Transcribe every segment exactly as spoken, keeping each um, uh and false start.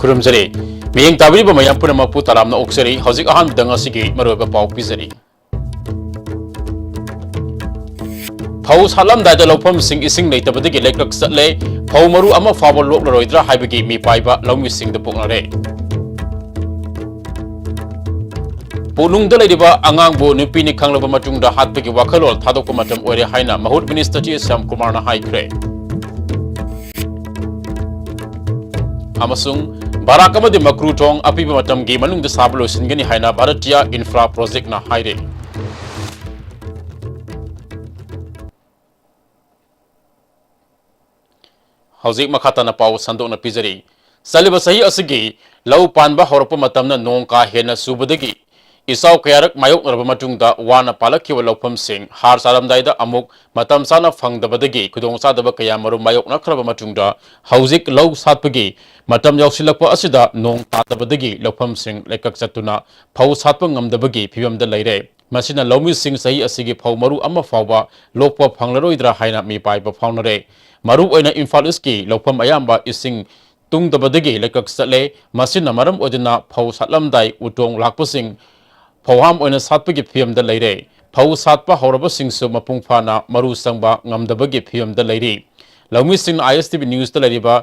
ꯈꯨꯔꯨꯝꯖꯔꯤ꯫ ꯃꯤꯠꯌꯦꯡ ꯇꯥꯕꯤꯔꯤꯕ ꯃꯌꯥꯝ ꯄꯨꯝꯅꯃꯛꯄꯨ ꯇꯔꯥꯝꯅ ꯑꯣꯛꯆꯔꯤ꯫ ꯍꯧꯖꯤꯛ ꯑꯍꯥꯟꯕꯗ ꯉꯁꯤꯒꯤ ꯃꯔꯨꯑꯣꯏꯕ ꯄꯥꯎ ꯄꯤꯖꯔꯤ꯫ ꯐꯧ ꯁꯥꯠꯂꯝꯗꯥꯏꯗ ꯂꯧꯐꯝꯁꯤꯡ ꯏꯁꯤꯡ ꯂꯩꯇꯕꯗꯒꯤ ꯂꯩꯀ꯭ꯔꯛ ꯆꯠꯂꯦ꯫ ꯐꯧ ꯃꯔꯨ ꯑꯃ ꯐꯥꯎꯕ ꯂꯣꯛꯂꯔꯣꯏꯗ꯭ꯔꯥ ꯍꯥꯏꯕꯒꯤ ꯃꯤꯄꯥꯏꯕ ꯂꯧꯃꯤꯁꯤꯡꯗ ꯄꯣꯛꯅꯔꯦ꯫ ꯄꯣꯠꯅꯨꯡꯗ ꯂꯩꯔꯤꯕ ꯑꯉꯥꯡꯕꯨ ꯅꯨꯄꯤꯅꯤ ꯈꯪꯂꯕ ꯃꯇꯨꯡꯗ ꯍꯥꯠꯄꯒꯤ ꯋꯥꯈꯜꯂꯣꯟ ꯊꯥꯗꯣꯛꯄ ꯃꯇꯝ ꯑꯣꯏꯔꯦ ꯍꯥꯏꯅ ꯃꯍꯨꯠ ꯃꯤꯅꯤꯁꯇꯔ ꯇꯤ ꯁ꯭ꯌꯥꯝ ꯀꯨꯃꯥꯔꯅ ꯍꯥꯏꯈ꯭ꯔꯦ꯫ ꯑꯃꯁꯨꯡ ꯕꯥꯔꯥꯛ ꯑꯃꯗꯤ ꯃꯀ꯭ꯔꯨ ꯊꯣꯡ ꯑꯄꯤꯕ ꯃꯇꯝꯒꯤ ꯃꯅꯨꯡꯗ ꯁꯥꯕ ꯂꯣꯏꯁꯤꯟꯒꯅꯤ ꯍꯥꯏꯅ ꯚꯥꯔꯇꯤꯌꯥ ꯏꯟꯐ꯭ꯔꯥ ꯄ꯭ꯔꯣꯖꯦꯛꯅ ꯍꯥꯏꯔꯦ꯫ ꯍꯧꯖꯤꯛ ꯃꯈꯥ ꯇꯥꯅ ꯄꯥꯎ ꯁꯟꯗꯣꯛꯅ ꯄꯤꯖꯔꯤ꯫ ꯆꯠꯂꯤꯕ ꯆꯍꯤ ꯑꯁꯤꯒꯤ ꯂꯧ ꯄꯥꯟꯕ ꯍꯧꯔꯛꯄ ꯃꯇꯝꯗ ꯅꯣꯡ ꯀꯥ ꯍꯦꯟꯅ ꯆꯨꯕꯗꯒꯤ ꯏꯆꯥꯎ ꯀꯌꯥꯔꯛ ꯃꯥꯌꯣꯛꯅꯔꯕ ꯃꯇꯨꯡꯗ ꯋꯥꯅ ꯄꯥꯜꯂꯛꯈꯤꯕ ꯂꯧꯐꯝꯁꯤꯡ ꯍꯥꯔ ꯆꯥꯔꯝꯗꯥꯏꯗ ꯑꯃꯨꯛ ꯃꯇꯝ ꯆꯥꯅ ꯐꯪꯗꯕꯗꯒꯤ ꯈꯨꯗꯣꯡꯆꯥꯗꯕ ꯀꯌꯥ ꯃꯔꯨꯝ ꯃꯥꯌꯣꯛꯅꯈ꯭ꯔꯕ ꯃꯇꯨꯡꯗ ꯍꯧꯖꯤꯛ ꯂꯧ ꯁꯥꯠꯄꯒꯤ ꯃꯇꯝ ꯌꯧꯁꯤꯜꯂꯛꯄ ꯑꯁꯤꯗ ꯅꯣꯡ ꯇꯥꯗꯕꯗꯒꯤ ꯂꯧꯐꯝꯁꯤꯡ ꯂꯩꯀꯛ ꯆꯠꯇꯨꯅ ꯐꯧ ꯁꯥꯠꯄ ꯉꯝꯗꯕꯒꯤ ꯐꯤꯕꯝꯗ ꯂꯩꯔꯦ꯫ ꯃꯁꯤꯅ ꯂꯧꯃꯤꯁꯤꯡ ꯆꯍꯤ ꯑꯁꯤꯒꯤ ꯐꯧ ꯃꯔꯨ ꯑꯃ ꯐꯥꯎꯕ ꯂꯣꯛꯄ ꯐꯪꯂꯔꯣꯏꯗ꯭ꯔꯥ ꯍꯥꯏꯅ ꯃꯤꯄꯥꯏꯕ ꯐꯥꯎꯅꯔꯦ꯫ ꯃꯔꯨꯑꯣꯏꯅ ꯏꯝꯐꯥꯜ ꯏꯁꯀꯤ ꯂꯧꯐꯝ ꯑꯌꯥꯝꯕ ꯏꯁꯤꯡ ꯇꯨꯡꯗꯕꯗꯒꯤ ꯂꯩꯀꯛ ꯆꯠꯂꯦ꯫ ꯃꯁꯤꯅ ꯃꯔꯝ ꯑꯣꯏꯗꯨꯅ ꯐꯧ ꯁꯥꯠꯂꯝꯗꯥꯏ ꯎꯇꯣꯡ ꯂꯥꯛꯄꯁꯤꯡ ꯐꯧꯍꯥꯝ ꯑꯣꯏꯅ ꯁꯥꯠꯄꯒꯤ ꯐꯤꯕꯝꯗ ꯂꯩꯔꯦ꯫ ꯐꯧ ꯁꯥꯠꯄ ꯍꯧꯔꯕꯁꯤꯡꯁꯨ ꯃꯄꯨꯡ ꯐꯥꯅ ꯃꯔꯨ ꯆꯪꯕ ꯉꯝꯗꯕꯒꯤ ꯐꯤꯕꯝꯗ ꯂꯩꯔꯤ꯫ ꯂꯧꯃꯤꯁꯤꯡꯅ ꯑꯥꯏ ꯑꯦꯁ ꯇꯤ ꯚꯤ ꯅ꯭ꯌꯨꯁꯇ ꯂꯩꯔꯤꯕ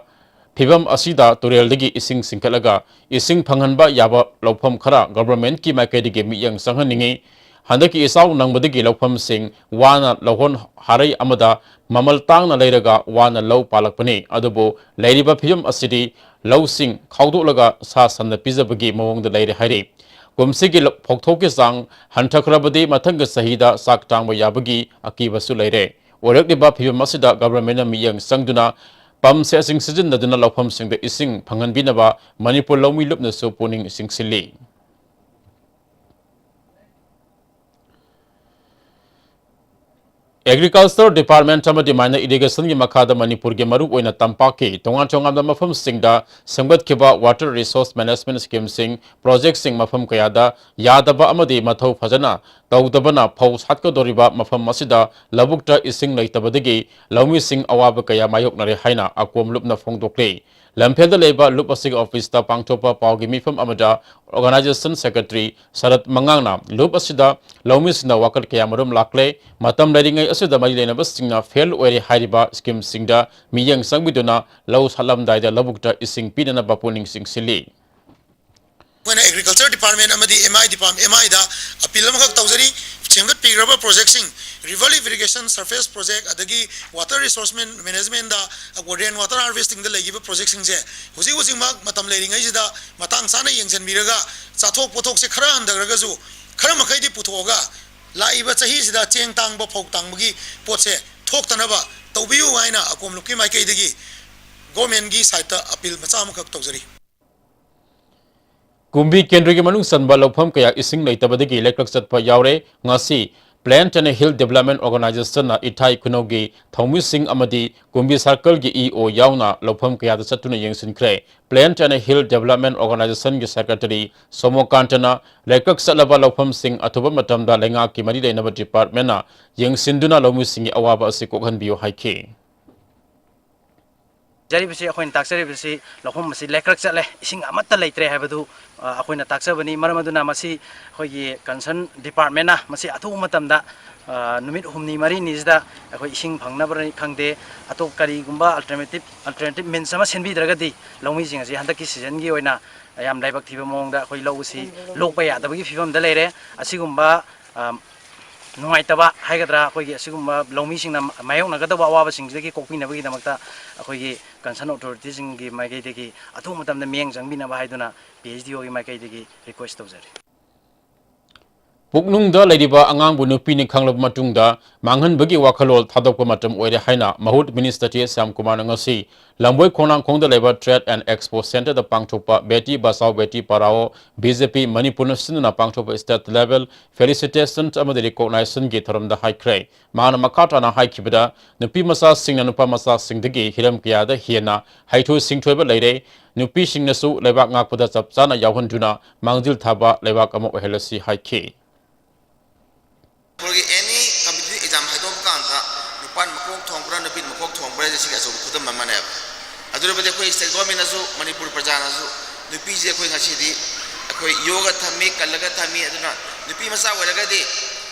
ꯐꯤꯕꯝ ꯑꯁꯤꯗ ꯇꯨꯔꯦꯜꯗꯒꯤ ꯏꯁꯤꯡ ꯆꯤꯡꯈꯠꯂꯒ ꯏꯁꯤꯡ ꯐꯪꯍꯟꯕ ꯌꯥꯕ ꯂꯧꯐꯝ ꯈꯔ ꯒꯚꯔꯟꯃꯦꯟꯠꯀꯤ ꯃꯥꯏꯀꯩꯗꯒꯤ ꯃꯤꯠꯌꯦꯡ ꯆꯪꯍꯟꯅꯤꯡꯏ꯫ ꯍꯟꯗꯛꯀꯤ ꯏꯆꯥꯎ ꯅꯪꯕꯗꯒꯤ ꯂꯧꯐꯝꯁꯤꯡ ꯋꯥꯅ ꯂꯧꯍꯣꯟ ꯍꯥꯔꯩ ꯑꯃꯗ ꯃꯃꯜ ꯇꯥꯡꯅ ꯂꯩꯔꯒ ꯋꯥꯅ ꯂꯧ ꯄꯥꯜꯂꯛꯄꯅꯤ꯫ ꯑꯗꯨꯕꯨ ꯂꯩꯔꯤꯕ ꯐꯤꯕꯝ ꯑꯁꯤꯗꯤ ꯂꯧꯁꯤꯡ ꯈꯥꯎꯗꯣꯛꯂꯒ ꯁꯥ ꯁꯟꯗ ꯄꯤꯖꯕꯒꯤ ꯃꯑꯣꯡꯗ ꯂꯩꯔꯦ ꯍꯥꯏꯔꯤ꯫ ꯀꯨꯝꯁꯤꯒꯤ ꯂ-, ꯐꯧꯊꯣꯛꯀꯤ ꯆꯥꯡ ꯍꯟꯊꯈ꯭ꯔꯕꯗꯤ ꯃꯊꯪꯒꯤ ꯆꯍꯤꯗ ꯆꯥꯛ ꯇꯥꯡꯕ ꯌꯥꯕꯒꯤ ꯑꯀꯤꯕꯁꯨ ꯂꯩꯔꯦ꯫ ꯑꯣꯏꯔꯛꯂꯤꯕ ꯐꯤꯕꯝ ꯑꯁꯤꯗ ꯒꯚꯔꯟꯃꯦꯟꯠꯅ ꯃꯤꯠꯌꯦꯡ ꯆꯪꯗꯨꯅ ꯄꯝ ꯁꯦꯠꯁꯤꯡ ꯁꯤꯖꯤꯟꯅꯗꯨꯅ ꯂꯧꯐꯝꯁꯤꯡꯗ ꯏꯁꯤꯡ ꯐꯪꯍꯟꯕꯤꯅꯕ ꯃꯅꯤꯄꯨꯔ ꯂꯧꯃꯤ ꯂꯨꯞꯅꯁꯨ ꯄꯨꯛꯅꯤꯡ ꯆꯤꯡꯁꯤꯜꯂꯤ꯫ ꯑꯦꯒ꯭ꯔꯤꯀꯜꯆꯔ ꯗꯤꯄꯥꯔꯠꯃꯦꯟꯠ ꯑꯃꯗꯤ ꯃꯥꯏꯅ ꯏꯔꯤꯒꯦꯁꯟꯒꯤ ꯃꯈꯥꯗ ꯃꯅꯤꯄꯨꯔꯒꯤ ꯃꯔꯨꯑꯣꯏꯅ ꯇꯝꯄꯥꯛꯀꯤ ꯇꯣꯉꯥꯟ ꯇꯣꯉꯥꯟꯕ ꯃꯐꯝꯁꯤꯡꯗ ꯁꯦꯝꯒꯠꯈꯤꯕ ꯋꯥꯇꯔ ꯔꯤꯁꯣꯔꯁ ꯃꯦꯅꯦꯖꯃꯦꯟꯠ ꯁ꯭ꯀꯤꯝꯁꯤꯡ, ꯄ꯭ꯔꯣꯖꯦꯛꯁꯤꯡ ꯃꯐꯝ ꯀꯌꯥꯗ ꯌꯥꯗꯕ ꯑꯃꯗꯤ ꯃꯊꯧ ꯐꯖꯅ ꯇꯧꯗꯕꯅ ꯐꯧ ꯁꯥꯠꯀꯗꯧꯔꯤꯕ ꯃꯐꯝ ꯑꯁꯤꯗ ꯂꯧꯕꯨꯛꯇ ꯏꯁꯤꯡ ꯂꯩꯇꯕꯗꯒꯤ ꯂꯧꯃꯤꯁꯤꯡ ꯑꯋꯥꯕ ꯀꯌꯥ ꯃꯥꯌꯣꯛꯅꯔꯦ ꯍꯥꯏꯅ ꯑꯀꯣꯝ ꯂꯨꯞꯅ ꯐꯣꯡꯗꯣꯛꯂꯤ꯫ ꯂꯝꯐꯦꯜꯗ ꯂꯩꯕ ꯂꯨꯞ ꯑꯁꯤꯒꯤ ꯑꯣꯐꯤꯁꯇ ꯄꯥꯡꯊꯣꯛꯄ ꯄꯥꯎꯒꯤ ꯃꯤꯐꯝ ꯑꯃꯗ organization secretary ꯁꯔꯠ ꯃꯉꯥꯡꯅ ꯂꯨꯞ ꯑꯁꯤꯗ ꯂꯧꯃꯤꯁꯤꯡꯅ ꯋꯥꯀꯠ ꯀꯌꯥꯃꯔꯨꯝ ꯂꯥꯛꯂꯦ, ꯃꯇꯝ ꯂꯩꯔꯤꯉꯩ ꯑꯁꯤꯗ ꯃꯔꯤ ꯂꯩꯅꯕꯁꯤꯡꯅ fail ꯑꯣꯏꯔꯦ ꯍꯥꯏꯔꯤꯕ schemeꯁꯤꯡꯗ ꯃꯤꯠꯌꯦꯡ ꯆꯪꯕꯤꯗꯨꯅ ꯂꯧ ꯁꯥꯠꯂꯝꯗꯥꯏꯗ ꯂꯧꯕꯨꯛꯇ ꯏꯁꯤꯡ ꯄꯤꯅꯅꯕ ꯄꯨꯛꯅꯤꯡ ꯆꯤꯡꯁꯤꯜꯂꯤ꯫ ꯑꯩꯈꯣꯏꯅ Agriculture Department ꯑꯃꯗꯤ MI Department, MIꯗ appeal ꯑꯃꯈꯛ ꯇꯧꯖꯔꯤ꯫ ꯁꯦꯝꯒꯠꯄꯤꯈ꯭ꯔꯕ projectꯁꯤꯡ, River Lift Irrigation, Surface Project, ꯑꯗꯒꯤ Water Resource Man-, Managementꯗ, ꯑꯩꯈꯣꯏ Rain Water Harvestingꯗ ꯂꯩꯈꯤꯕ projectꯁꯤꯡꯁꯦ ꯍꯧꯖꯤꯛ ꯍꯧꯖꯤꯛꯃꯛ ꯃꯇꯝ ꯂꯩꯔꯤꯉꯩꯁꯤꯗ ꯃꯇꯥꯡ ꯆꯥꯅ ꯌꯦꯡꯁꯤꯟꯕꯤꯔꯒ, ꯆꯥꯊꯣꯛ ꯄꯣꯠꯊꯣꯛꯁꯦ ꯈꯔ ꯍꯟꯊꯈ꯭ꯔꯒꯁꯨ ꯈꯔ ꯃꯈꯩꯗꯤ ꯄꯨꯊꯣꯛꯑꯒ, ꯂꯥꯛꯏꯕ ꯆꯍꯤꯁꯤꯗ ꯆꯦꯡ ꯇꯥꯡꯕ, ꯐꯧ ꯇꯥꯡꯕꯒꯤ ꯄꯣꯠꯁꯦ ꯊꯣꯛꯇꯅꯕ ꯇꯧꯕꯤꯌꯨ ꯍꯥꯏꯅ ꯑꯀꯣꯝꯂꯨꯞꯀꯤ ꯃꯥꯏꯀꯩꯗꯒꯤ governmentꯀꯤ sideꯇ appeal ꯃꯆꯥ ꯑꯃꯈꯛ ꯇꯧꯖꯔꯤ꯫ ꯀꯨꯝꯕꯤ ꯀꯦꯟꯗ꯭ꯔꯒꯤ ꯃꯅꯨꯡ ꯆꯟꯕ ꯂꯧꯐꯝ ꯀꯌꯥ ꯏꯁꯤꯡ ꯂꯩꯇꯕꯗꯒꯤ ꯂꯩꯀ꯭ꯔꯛ ꯆꯠꯄ ꯌꯥꯎꯔꯦ꯫ ꯉꯁꯤ Plain and Hill Development Organizationꯅ ꯏꯊꯥꯏ ꯈꯨꯅꯧꯒꯤ ꯊꯧꯃꯤꯁꯤꯡ ꯑꯃꯗꯤ ꯀꯨꯝꯕꯤ circleꯒꯤ EO ꯌꯥꯎꯅ ꯂꯧꯐꯝ ꯀꯌꯥꯗ ꯆꯠꯇꯨꯅ ꯌꯦꯡꯁꯤꯟꯈ꯭ꯔꯦ꯫ Plain and Hill Development Organizationꯒꯤ secretary ꯁꯣꯃꯣꯀꯥꯟꯇꯅ ꯂꯩꯀ꯭ꯔꯛ ꯆꯠꯂꯕ ꯂꯧꯐꯝꯁꯤꯡ ꯑꯊꯨꯕ ꯃꯇꯝꯗ ꯂꯩꯉꯥꯛꯀꯤ ꯃꯔꯤ ꯂꯩꯅꯕ departmentꯅ ꯌꯦꯡꯁꯤꯟꯗꯨꯅ ꯂꯧꯃꯤꯁꯤꯡꯒꯤ ꯑꯋꯥꯕ ꯑꯁꯤ ꯀꯣꯛꯍꯟꯕꯤꯌꯨ ꯍꯥꯏꯈꯤ꯫ ꯖꯔꯤꯕꯁꯤ, ꯑꯩꯈꯣꯏꯅ ꯇꯥꯛꯆꯔꯤꯕꯁꯤ ꯂꯧꯐꯝ ꯑꯁꯤ ꯂꯩꯀ꯭ꯔꯛ ꯆꯠꯂꯦ, ꯏꯁꯤꯡ ꯑꯃꯠꯇ ꯂꯩꯇ꯭ꯔꯦ ꯍꯥꯏꯕꯗꯨ, ꯑ, ꯑꯩꯈꯣꯏꯅ ꯇꯥꯛꯆꯕꯅꯤ꯫ ꯃꯔꯝ ꯑꯗꯨꯅ ꯃꯁꯤ ꯑꯩꯈꯣꯏꯒꯤ concern departmentꯅ ꯃꯁꯤ ꯑꯊꯨꯕ ꯃꯇꯝꯗ, ꯑ, ꯅꯨꯃꯤꯠ ꯍꯨꯝꯅꯤ ꯃꯔꯤꯅꯤꯁꯤꯗ ꯑꯩꯈꯣꯏ ꯏꯁꯤꯡ ꯐꯪꯅꯕꯅꯤ ꯈꯪꯗꯦ, ꯑꯇꯣꯞ ꯀꯔꯤꯒꯨꯝꯕ alternative, alternative means ꯑꯃ ꯁꯤꯟꯕꯤꯗ꯭ꯔꯒꯗꯤ ꯂꯧꯃꯤꯁꯤꯡ ꯑꯁꯤ ꯍꯟꯗꯛꯀꯤ seasonꯒꯤ ꯑꯣꯏꯅ ꯌꯥꯝ ꯂꯥꯏꯕꯛ ꯊꯤꯕ ꯃꯑꯣꯡꯗ ꯑꯩꯈꯣꯏ ꯂꯧ ꯑꯁꯤ ꯂꯣꯛꯄ ꯌꯥꯗꯕꯒꯤ ꯐꯤꯕꯝꯗ ꯂꯩꯔꯦ꯫ ꯑꯁꯤꯒꯨꯝꯕ, ꯑ, ꯅꯨꯡꯉꯥꯏꯇꯕ ꯍꯥꯏꯒꯗ꯭ꯔꯥ, ꯑꯩꯈꯣꯏꯒꯤ ꯑꯁꯤꯒꯨꯝꯕ ꯂꯧꯃꯤꯁꯤꯡꯅ ꯃꯥꯌꯣꯛꯅꯒꯗꯕ ꯑꯋꯥꯕꯁꯤꯡꯁꯤꯗꯒꯤ ꯀꯣꯛꯄꯤꯅꯕꯒꯤꯗꯃꯛꯇ ꯑꯩꯈꯣꯏꯒꯤ concern authorityꯁꯤꯡꯒꯤ ꯃꯥꯏꯀꯩꯗꯒꯤ ꯑꯊꯨꯕ ꯃꯇꯝꯗ ꯃꯤꯠꯌꯦꯡ ꯆꯪꯕꯤꯅꯕ ꯍꯥꯏꯗꯨꯅ P H D Oꯒꯤ ꯃꯥꯏꯀꯩꯗꯒꯤ request ꯇꯧꯖꯔꯤ꯫ ꯄꯨꯛꯅꯨꯡꯗ ꯂꯩꯔꯤꯕ ꯑꯉꯥꯡꯕꯨ ꯅꯨꯄꯤꯅꯤ ꯈꯪꯂꯕ ꯃꯇꯨꯡꯗ ꯃꯥꯡꯍꯟꯕꯒꯤ ꯋꯥꯈꯜꯂꯣꯟ ꯊꯥꯗꯣꯛꯄ ꯃꯇꯝ ꯑꯣꯏꯔꯦ ꯍꯥꯏꯅ ꯃꯍꯨꯠ minister ꯇꯤ ꯑꯦꯁ ꯁ꯭ꯌꯥꯝꯀꯨꯃꯥꯔꯅ ꯉꯁꯤ ꯂꯝꯕꯣꯏ ꯈꯣꯡꯅꯥꯡꯈꯣꯡꯗ ꯂꯩꯕ Trade and Expo Centreꯗ ꯄꯥꯡꯊꯣꯛꯄ Beti Bachao Beti Padhao B J P ꯃꯅꯤꯄꯨꯔꯅ ꯁꯤꯟꯗꯨꯅ ꯄꯥꯡꯊꯣꯛꯄ state level felicitation ꯑꯃꯗꯤ recognitionꯒꯤ ꯊꯧꯔꯝꯗ ꯍꯥꯏꯈ꯭ꯔꯦ꯫ ꯃꯍꯥꯛꯅ ꯃꯈꯥ ꯇꯥꯅ ꯍꯥꯏꯈꯤꯕꯗ, ꯅꯨꯄꯤ ꯃꯆꯥꯁꯤꯡꯅ ꯅꯨꯄꯥ ꯃꯆꯥꯁꯤꯡꯗꯒꯤ ꯍꯤꯔꯝ ꯀꯌꯥꯗ ꯍꯦꯟꯅ ꯍꯩꯊꯣꯏ ꯁꯤꯡꯊꯣꯏꯕ ꯂꯩꯔꯦ꯫ ꯅꯨꯄꯤꯁꯤꯡꯅꯁꯨ ꯂꯩꯕꯥꯛ ꯉꯥꯛꯄꯗ ꯆꯞ ꯆꯥꯅ ꯌꯥꯎꯍꯟꯗꯨꯅ ꯃꯥꯡꯖꯤꯜ ꯊꯥꯕ ꯂꯩꯕꯥꯛ ꯑꯃ ꯑꯣꯏꯍꯜꯂꯁꯤ ꯍꯥꯏꯈꯤ꯫ ꯑꯩꯈꯣꯏꯒꯤ any competitive exam ꯍꯥꯏꯗꯣꯛꯄ ꯀꯥꯟꯗ ꯅꯨꯄꯥꯅ ꯃꯀꯣꯛ ꯊꯣꯡꯕ꯭ꯔꯥ, ꯅꯨꯄꯤꯅ ꯃꯀꯣꯛ ꯊꯣꯡꯕ꯭ꯔꯥ ꯍꯥꯏꯁꯦ ꯁꯤꯒꯤ ꯑꯆꯧꯕ ꯈꯨꯗꯝ ꯑꯃꯅꯦꯕ꯫ ꯍꯧꯖꯤꯛ ꯑꯩꯈꯣꯏ ꯁ꯭ꯇꯦꯠ ꯒꯣꯔꯃꯦꯟꯅꯁꯨ, ꯃꯅꯤꯄꯨꯔ ꯄ꯭ꯔꯖꯥꯅꯁꯨ ꯅꯨꯄꯤꯁꯦ ꯑꯩꯈꯣꯏ ꯉꯁꯤꯗꯤ ꯑꯩꯈꯣꯏ ꯌꯣꯛꯑꯒ ꯊꯝꯃꯤ, ꯀꯜꯂꯒ ꯊꯝꯃꯤ꯫ ꯑꯗꯨꯅ ꯅꯨꯄꯤ ꯃꯆꯥ ꯑꯣꯏꯔꯒꯗꯤ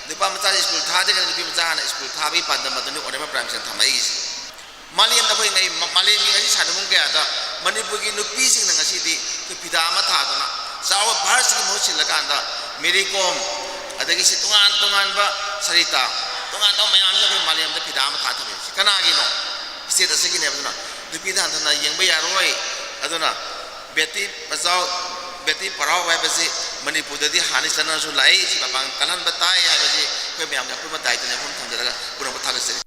ꯅꯨꯄꯥ ꯃꯆꯥꯁꯤ ꯁ꯭ꯀꯨꯜ ꯊꯥꯗ꯭ꯔꯤꯉꯩꯗ ꯅꯨꯄꯤ ꯃꯆꯥ ꯍꯥꯟꯅ ꯁ꯭ꯀꯨꯜ ꯊꯥꯕꯒꯤ ꯄꯥꯟꯗꯝ ꯑꯗꯨꯅꯤ ꯑꯣꯅꯔꯦꯕꯜ ꯄ꯭ꯔꯥꯏꯝ ꯃꯤꯅꯤꯁꯇꯔꯅ ꯊꯝꯃꯛꯏꯁꯦ꯫ ꯃꯥꯂꯦꯝꯗ ꯑꯩꯈꯣꯏ ꯉꯩ-, ꯃꯥꯂꯦꯝꯒꯤ ꯉꯁꯤ ꯁꯥꯟꯅꯕꯨꯡ ꯀꯌꯥꯗ ꯃꯅꯤꯄꯨꯔꯒꯤ ꯅꯨꯄꯤꯁꯤꯡꯅ ꯉꯁꯤꯗꯤ ꯑꯩꯈꯣꯏ ꯐꯤꯗꯥ ꯑꯃ ꯊꯥꯗꯨꯅ ꯆꯥꯎꯕ ꯚꯥꯔꯠꯁꯤꯒꯤ ꯃꯍꯨꯠ ꯁꯤꯜꯂꯀꯥꯟꯗ ꯃꯦꯔꯤ ꯀꯣꯝ, ꯑꯗꯒꯤ ꯁꯤ ꯇꯣꯉꯥꯟ ꯇꯣꯉꯥꯟꯕ ꯁꯔꯤꯇꯥ, ꯇꯣꯉꯥꯟ ꯇꯣꯉꯥꯟꯕ ꯃꯌꯥꯝꯁꯤꯅ ꯑꯩꯈꯣꯏ ꯃꯥꯂꯦꯝꯗ ꯐꯤꯗꯥ ꯑꯃ ꯊꯥ ꯊꯝꯃꯤꯁꯤ ꯀꯅꯥꯒꯤꯅꯣ? ꯁ꯭ꯇꯦꯠ ꯑꯁꯤꯒꯤꯅꯦꯕ꯫ ꯑꯗꯨꯅ ꯅꯨꯄꯤꯗ ꯍꯟꯊꯅ ꯌꯦꯡꯕ ꯌꯥꯔꯣꯏ꯫ ꯑꯗꯨꯅ ꯕꯦꯇꯤ ꯕꯆꯥꯎ, ꯕꯦꯇꯤ ꯄꯔꯥꯎ ꯍꯥꯏꯕꯁꯤ ꯃꯅꯤꯄꯨꯔꯗꯁꯨ ꯂꯥꯛꯏ, ꯁꯤ ꯃꯄꯥꯡꯒꯜ ꯀꯜꯍꯟꯕ ꯇꯥꯏ ꯍꯥꯏꯕꯁꯤ ꯑꯩꯈꯣꯏ ꯃꯌꯥꯝꯒꯤ ꯑꯄꯨꯟꯕ ꯗꯥꯏꯇꯅꯤ꯫ ꯃꯐꯝ ꯊꯝꯖꯔꯒ ꯄꯨꯝꯅꯃꯛ ꯊꯥꯒꯠꯆꯔꯤ꯫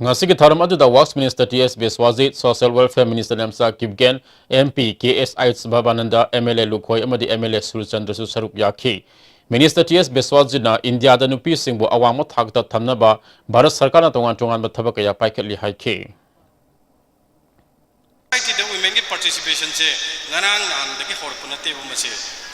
ꯉꯁꯤꯒꯤ ꯊꯧꯔꯝ ꯑꯗꯨꯗ Works Minister T S Biswajit, Social Welfare Minister Nemcha Kipgen, M P K S Ayush Babananda, M L A Lukhoi ꯑꯃꯗꯤ ꯑꯦꯝ ꯑꯦꯜ ꯑꯦ ꯁꯨꯔꯆꯟꯗ꯭ꯔꯁꯨ ꯁꯔꯨꯛ ꯌꯥꯈꯤ꯫ ꯃꯤꯅꯤꯁꯇꯔ ꯇꯤ ꯑꯦꯁ ꯕꯤꯁ꯭ꯋꯥꯖꯤꯠꯅ ꯏꯟꯗꯤꯌꯥꯗ ꯅꯨꯄꯤꯁꯤꯡꯕꯨ ꯑꯋꯥꯡꯕ ꯊꯥꯛꯇ ꯊꯝꯅꯕ ꯚꯥꯔꯠ ꯁꯔꯀꯥꯔꯅ ꯇꯣꯉꯥꯟ ꯇꯣꯉꯥꯟꯕ ꯊꯕꯛ ꯀꯌꯥ ꯄꯥꯏꯈꯠꯂꯤ ꯍꯥꯏꯈꯤ꯫ ꯁꯣꯁꯥꯏꯇꯤꯗ ꯋꯤꯃꯦꯟꯒꯤ ꯄꯥꯔꯇꯤꯁꯤꯄꯦꯁꯟꯁꯦ ꯉꯔꯥꯡ ꯅꯍꯥꯟꯗꯒꯤ ꯍꯧꯔꯛꯄ ꯅꯠꯇꯦꯕ ꯃꯁꯦ꯫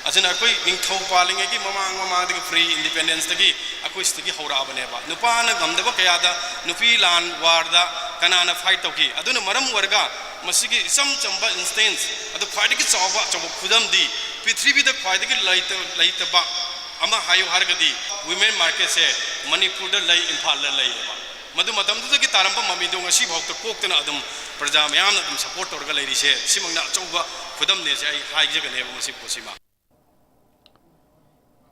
ꯑꯗꯨꯅ ꯑꯩꯈꯣꯏ ꯅꯤꯡꯊꯧ ꯄꯥꯜꯂꯤꯉꯩꯒꯤ ꯃꯃꯥꯡ ꯃꯃꯥꯡꯗꯒꯤ, ꯄ꯭ꯔꯤ ꯏꯟꯗꯤꯄꯦꯟꯗꯦꯟꯁꯇꯒꯤ ꯑꯩꯈꯣꯏ ꯁꯤꯗꯒꯤ ꯍꯧꯔꯛꯑꯕꯅꯦꯕ꯫ ꯅꯨꯄꯥꯅ ꯉꯝꯗꯕ ꯀꯌꯥꯗ, ꯅꯨꯄꯤ ꯂꯥꯟ ꯋꯥꯔꯗ ꯀꯅꯥꯅ ꯐꯥꯏꯠ ꯇꯧꯈꯤ? ꯑꯗꯨꯅ ꯃꯔꯝ ꯑꯣꯏꯔꯒ ꯃꯁꯤꯒꯤ ꯏꯆꯝ ꯆꯝꯕ ꯏꯟꯁꯇꯦꯟꯁ ꯑꯗꯨ ꯈ꯭ꯋꯥꯏꯗꯒꯤ ꯆꯥꯎꯕ ꯑꯆꯧꯕ ꯈꯨꯗꯝꯗꯤ, ꯄ꯭ꯔꯤꯊꯤꯕꯤꯗ ꯈ꯭ꯋꯥꯏꯗꯒꯤ ꯂꯩꯇ-, ꯂꯩꯇꯕ ꯑꯃ ꯍꯥꯏꯌꯨ ꯍꯥꯏꯔꯒꯗꯤ ꯋꯤꯃꯦꯟ ꯃꯥꯔꯀꯦꯠꯁꯦ ꯃꯅꯤꯄꯨꯔꯗ ꯂꯩ, ꯏꯝꯐꯥꯜꯗ ꯂꯩꯌꯦꯕ꯫ ꯃꯗꯨ ꯃꯇꯝꯗꯨꯗꯒꯤ ꯇꯥꯔꯝꯕ ꯃꯃꯤꯗꯣ ꯉꯁꯤꯐꯥꯎꯗ ꯀꯣꯛꯇꯅ ꯑꯗꯨꯝ ꯄ꯭ꯔꯖꯥ ꯃꯌꯥꯝꯅ ꯑꯗꯨꯝ ꯁꯄꯣꯔꯠ ꯇꯧꯔꯒ ꯂꯩꯔꯤꯁꯦ, ꯁꯤꯃꯛꯅ ꯑꯆꯧꯕ ꯈꯨꯗꯝꯅꯦꯁꯦ ꯑꯩ ꯍꯥꯏꯖꯒꯅꯦꯕ ꯃꯁꯤ ꯄꯣꯠꯁꯤꯃ꯫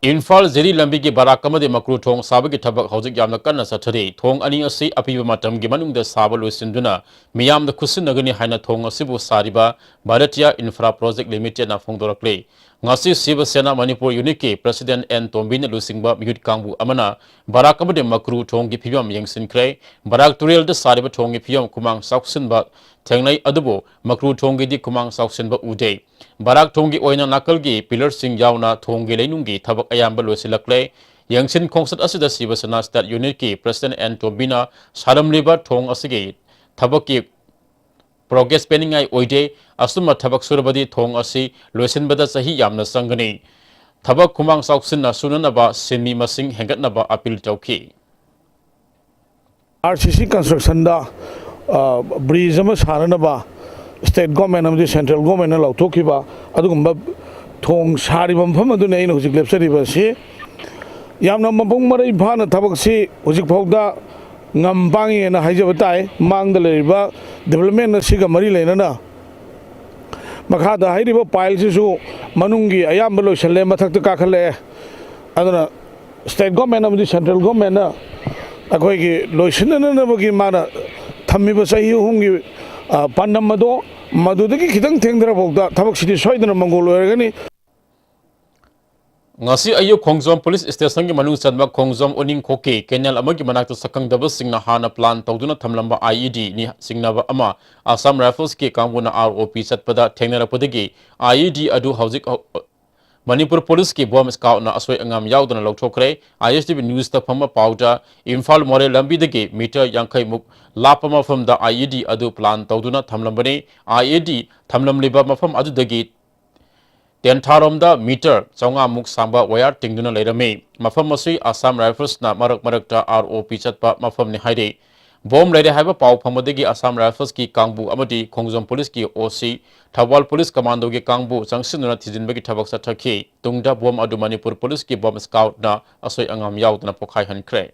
ꯏꯝꯐꯥꯜ ꯖꯤꯔꯤ ꯂꯝꯕꯤꯒꯤ ꯕꯔꯥꯛ ꯑꯃꯗꯤ ꯃꯀ꯭ꯔꯨ ꯊꯣꯡ ꯁꯥꯕꯒꯤ ꯊꯕꯛ ꯍꯧꯖꯤꯛ ꯌꯥꯝꯅ ꯀꯟꯅ ꯆꯠꯊꯔꯤ꯫ ꯊꯣꯡ ꯑꯅꯤ ꯑꯁꯤ ꯑꯄꯤꯕ ꯃꯇꯝꯒꯤ ꯃꯅꯨꯡꯗ ꯁꯥꯕ ꯂꯣꯏꯁꯤꯟꯗꯨꯅ ꯃꯤꯌꯥꯝꯗ ꯈꯨꯠꯁꯤꯟꯅꯒꯅꯤ ꯍꯥꯏꯅ ꯊꯣꯡ ꯑꯁꯤꯕꯨ ꯁꯥꯔꯤꯕ ꯚꯥꯔꯇꯤꯌꯥ ꯏꯟꯐ꯭ꯔꯥ ꯄ꯭ꯔꯣꯖꯦꯛ ꯂꯤꯃꯤꯇꯦꯗꯅ ꯐꯣꯡꯗꯣꯔꯛꯂꯤ꯫ ꯉꯁꯤ ꯁꯤꯕ ꯁꯦꯅꯥ ꯃꯅꯤꯄꯨꯔ ꯌꯨꯅꯤꯠꯀꯤ ꯄ꯭ꯔꯁꯤꯗꯦꯟ ꯑꯦꯟ ꯇꯣꯝꯕꯤꯅ ꯂꯨꯆꯤꯡꯕ ꯃꯤꯍꯨꯠ ꯀꯥꯡꯕꯨ ꯑꯃꯅ ꯕꯔꯥꯛ ꯑꯃꯗꯤ ꯃꯀ꯭ꯔꯨ ꯊꯣꯡꯒꯤ ꯐꯤꯕꯝ ꯌꯦꯡꯁꯤꯟꯈ꯭ꯔꯦ꯫ ꯕꯔꯥꯛ ꯇꯨꯔꯦꯜꯗ ꯁꯥꯔꯤꯕ ꯊꯣꯡꯒꯤ ꯐꯤꯕꯝ ꯈꯨꯃꯥꯡ ꯆꯥꯎꯁꯤꯟꯕ ꯊꯦꯡꯅꯩ, ꯑꯗꯨꯕꯨ ꯃꯀ꯭ꯔꯨ ꯊꯣꯡꯒꯤꯗꯤ ꯈꯨꯃꯥꯡ ꯆꯥꯎꯁꯤꯟꯕ ꯎꯗꯦ꯫ ꯕꯔꯥꯛ ꯊꯣꯡꯒꯤ ꯑꯣꯏꯅ ꯅꯥꯀꯜꯒꯤ ꯄꯤꯂꯔꯁꯤꯡ ꯌꯥꯎꯅ ꯊꯣꯡꯒꯤ ꯂꯩꯅꯨꯡꯒꯤ ꯊꯕꯛ ꯑꯌꯥꯝꯕ ꯂꯣꯏꯁꯤꯜꯂꯛꯂꯦ꯫ ꯌꯦꯡꯁꯤꯟ ꯈꯣꯡꯆꯠ ꯑꯁꯤꯗ ꯁꯤꯕ ꯁꯦꯅꯥ ꯁ꯭ꯇꯦꯠ ꯌꯨꯅꯤꯠꯀꯤ ꯄ꯭ꯔꯁꯤꯗꯦꯟ ꯑꯦꯟ ꯇꯣꯝꯕꯤꯅ ꯁꯥꯔꯝꯂꯤꯕ ꯊꯣꯡ ꯑꯁꯤꯒꯤ ꯊꯕꯛꯀꯤ ꯄ꯭ꯔꯣꯒ꯭ꯔꯦꯁ ꯄꯦꯟꯅꯤꯡꯉꯥꯏ ꯑꯣꯏꯗꯦ꯫ ꯑꯁꯨꯝꯅ ꯊꯕꯛ ꯁꯨꯔꯕꯗꯤ ꯊꯣꯡ ꯑꯁꯤ ꯂꯣꯏꯁꯤꯟꯕꯗ ꯆꯍꯤ ꯌꯥꯝꯅ ꯆꯪꯒꯅꯤ꯫ ꯊꯕꯛ ꯈꯨꯃꯥꯡ ꯆꯥꯎꯁꯤꯟꯅ ꯁꯨꯅꯅꯕ ꯁꯤꯟꯃꯤ ꯃꯁꯤꯡ ꯍꯦꯟꯒꯠꯅꯕ ꯑꯄꯤꯜ ꯇꯧꯈꯤ꯫ ꯑꯥꯔ ꯁꯤ ꯁꯤ ꯀꯟꯁꯇ꯭ꯔꯛꯁꯟꯗ ꯕ꯭ꯔꯤꯖ ꯑꯃ ꯁꯥꯅꯅꯕ ꯁ꯭ꯇꯦꯠ ꯒꯣꯔꯃꯦꯟ ꯑꯃꯗꯤ ꯁꯦꯟꯇ꯭ꯔꯦꯜ ꯒꯣꯔꯃꯦꯟꯅ ꯂꯥꯎꯊꯣꯛꯈꯤꯕ ꯑꯗꯨꯒꯨꯝꯕ ꯊꯣꯡ ꯁꯥꯔꯤꯕ ꯃꯐꯝ ꯑꯗꯨꯅꯤ ꯑꯩꯅ ꯍꯧꯖꯤꯛ ꯂꯦꯞꯆꯔꯤꯕ ꯑꯁꯤ꯫ ꯌꯥꯝꯅ ꯃꯄꯨꯡ ꯃꯔꯩ ꯐꯥꯅ ꯊꯕꯛꯁꯤ ꯍꯧꯖꯤꯛ ꯐꯥꯎꯗ ꯉꯝ ꯄꯥꯡꯉꯦꯅ ꯍꯥꯏꯖꯕ ꯇꯥꯏ꯫ ꯃꯥꯡꯗ ꯂꯩꯔꯤꯕ ꯗꯤꯕꯂꯞꯃꯦꯟ ꯑꯁꯤꯒ ꯃꯔꯤ ꯂꯩꯅꯅ ꯃꯈꯥꯗ ꯍꯥꯏꯔꯤꯕ ꯄꯥꯏꯜꯁꯤꯁꯨ ꯃꯅꯨꯡꯒꯤ ꯑꯌꯥꯝꯕ ꯂꯣꯏꯁꯤꯜꯂꯦ, ꯃꯊꯛꯇ ꯀꯥꯈꯠꯂꯛꯑꯦ꯫ ꯑꯗꯨꯅ ꯁ꯭ꯇꯦꯠ ꯒꯣꯔꯃꯦꯟ ꯑꯃꯗꯤ ꯁꯦꯟꯇ꯭ꯔꯦꯜ ꯒꯣꯔꯃꯦꯟꯅ ꯑꯩꯈꯣꯏꯒꯤ ꯂꯣꯏꯁꯤꯟꯅꯅꯕꯒꯤ ꯃꯥꯅ ꯊꯝꯃꯤꯕ ꯆꯍꯤ ꯑꯍꯨꯝꯒꯤ, ꯑ, ꯄꯥꯟꯗꯝ ꯑꯗꯣ ꯃꯗꯨꯗꯒꯤ ꯈꯤꯇꯪ ꯊꯦꯡꯊꯔꯐꯥꯎꯗ ꯊꯕꯛꯁꯤꯗꯤ ꯁꯣꯏꯗꯅ ꯃꯪꯒꯣꯜ ꯑꯣꯏꯔꯒꯅꯤ꯫ ꯉꯁꯤ ꯑꯌꯨꯛ ꯈꯣꯡꯖꯣꯝ ꯄꯨꯂꯤꯁ ꯁ꯭ꯇꯦꯁꯟꯒꯤ ꯃꯅꯨꯡ ꯆꯟꯕ ꯈꯣꯡꯖꯣꯝ ꯎꯅꯤꯡꯈꯣꯛꯀꯤ ꯀꯦꯅꯦꯜ ꯑꯃꯒꯤ ꯃꯅꯥꯛꯇ ꯁꯛꯈꯪꯗꯕꯁꯤꯡꯅ ꯍꯥꯟꯅ ꯄ꯭ꯂꯥꯟ ꯇꯧꯗꯨꯅ ꯊꯝꯂꯝꯕ IED ꯅꯤ ꯆꯤꯡꯅꯕ ꯑꯃ ꯑꯁꯥꯝ ꯔꯥꯏꯐꯜꯁꯀꯤ ꯀꯥꯡꯕꯨꯅ ROP ꯆꯠꯄꯗ ꯊꯦꯡꯅꯔꯛꯄꯗꯒꯤ IED ꯑꯗꯨ ꯍꯧꯖꯤꯛ ꯃꯅꯤꯄꯨꯔ ꯄꯨꯂꯤꯁꯀꯤ ꯕꯣꯝ ꯁ꯭ꯀꯥꯎꯠꯅ ꯑꯁꯣꯏ ꯑꯉꯥꯝ ꯌꯥꯎꯗꯅ ꯂꯧꯊꯣꯛꯈ꯭ꯔꯦ꯫ ISTV ꯅ꯭ꯌꯨꯁꯇ ꯐꯪꯕ ꯄꯥꯎꯗ ꯏꯝꯐꯥꯜ ꯃꯣꯔꯦ ꯂꯝꯕꯤꯗꯒꯤ ꯃꯤꯇꯔ ꯌꯥꯡꯈꯩ ꯃꯨꯛ ꯂꯥꯞꯄ ꯃꯐꯝꯗ IED ꯑꯗꯨ ꯄ꯭ꯂꯥꯟ ꯇꯧꯗꯨꯅ ꯊꯝꯂꯝꯕꯅꯤ꯫ IED ꯊꯝꯂꯝꯂꯤꯕ ꯃꯐꯝ ꯑꯗꯨꯗꯒꯤ ꯇꯦꯟꯊꯥꯔꯣꯝꯗ ꯃꯤꯇꯔ ꯆꯥꯝꯃꯉꯥ ꯃꯨꯛ ꯁꯥꯡꯕ ꯋꯥꯌꯔ ꯇꯤꯡꯗꯨꯅ ꯂꯩꯔꯝꯃꯤ꯫ ꯃꯐꯝ ꯑꯁꯤ ꯑꯁꯥꯝ ꯔꯥꯏꯐꯜꯁꯅ ꯃꯔꯛ ꯃꯔꯛꯇ ROP ꯆꯠꯄ ꯃꯐꯝꯅꯤ ꯍꯥꯏꯔꯤ꯫ ꯕꯣꯝ ꯂꯩꯔꯦ ꯍꯥꯏꯕ ꯄꯥꯎ ꯐꯪꯕꯗꯒꯤ ꯑꯁꯥꯝ ꯔꯥꯏꯐꯜꯁꯀꯤ ꯀꯥꯡꯕꯨ ꯑꯃꯗꯤ ꯈꯣꯡꯖꯣꯝ ꯄꯨꯂꯤꯁꯀꯤ OC, ꯊꯧꯕꯥꯜ ꯄꯨꯂꯤꯁ ꯀꯃꯥꯟꯗꯣꯒꯤ ꯀꯥꯡꯕꯨ ꯆꯪꯁꯤꯟꯗꯨꯅ ꯊꯤꯖꯤꯟꯕꯒꯤ ꯊꯕꯛ ꯆꯠꯊꯈꯤ꯫ ꯇꯨꯡꯗ ꯕꯣꯝ ꯑꯗꯨ ꯃꯅꯤꯄꯨꯔ ꯄꯨꯂꯤꯁꯀꯤ ꯕꯣꯝ ꯁ꯭ꯀꯥꯎꯠꯅ ꯑꯁꯣꯏ ꯑꯉꯥꯝ ꯌꯥꯎꯗꯅ ꯄꯣꯈꯥꯏꯍꯟꯈ꯭ꯔꯦ꯫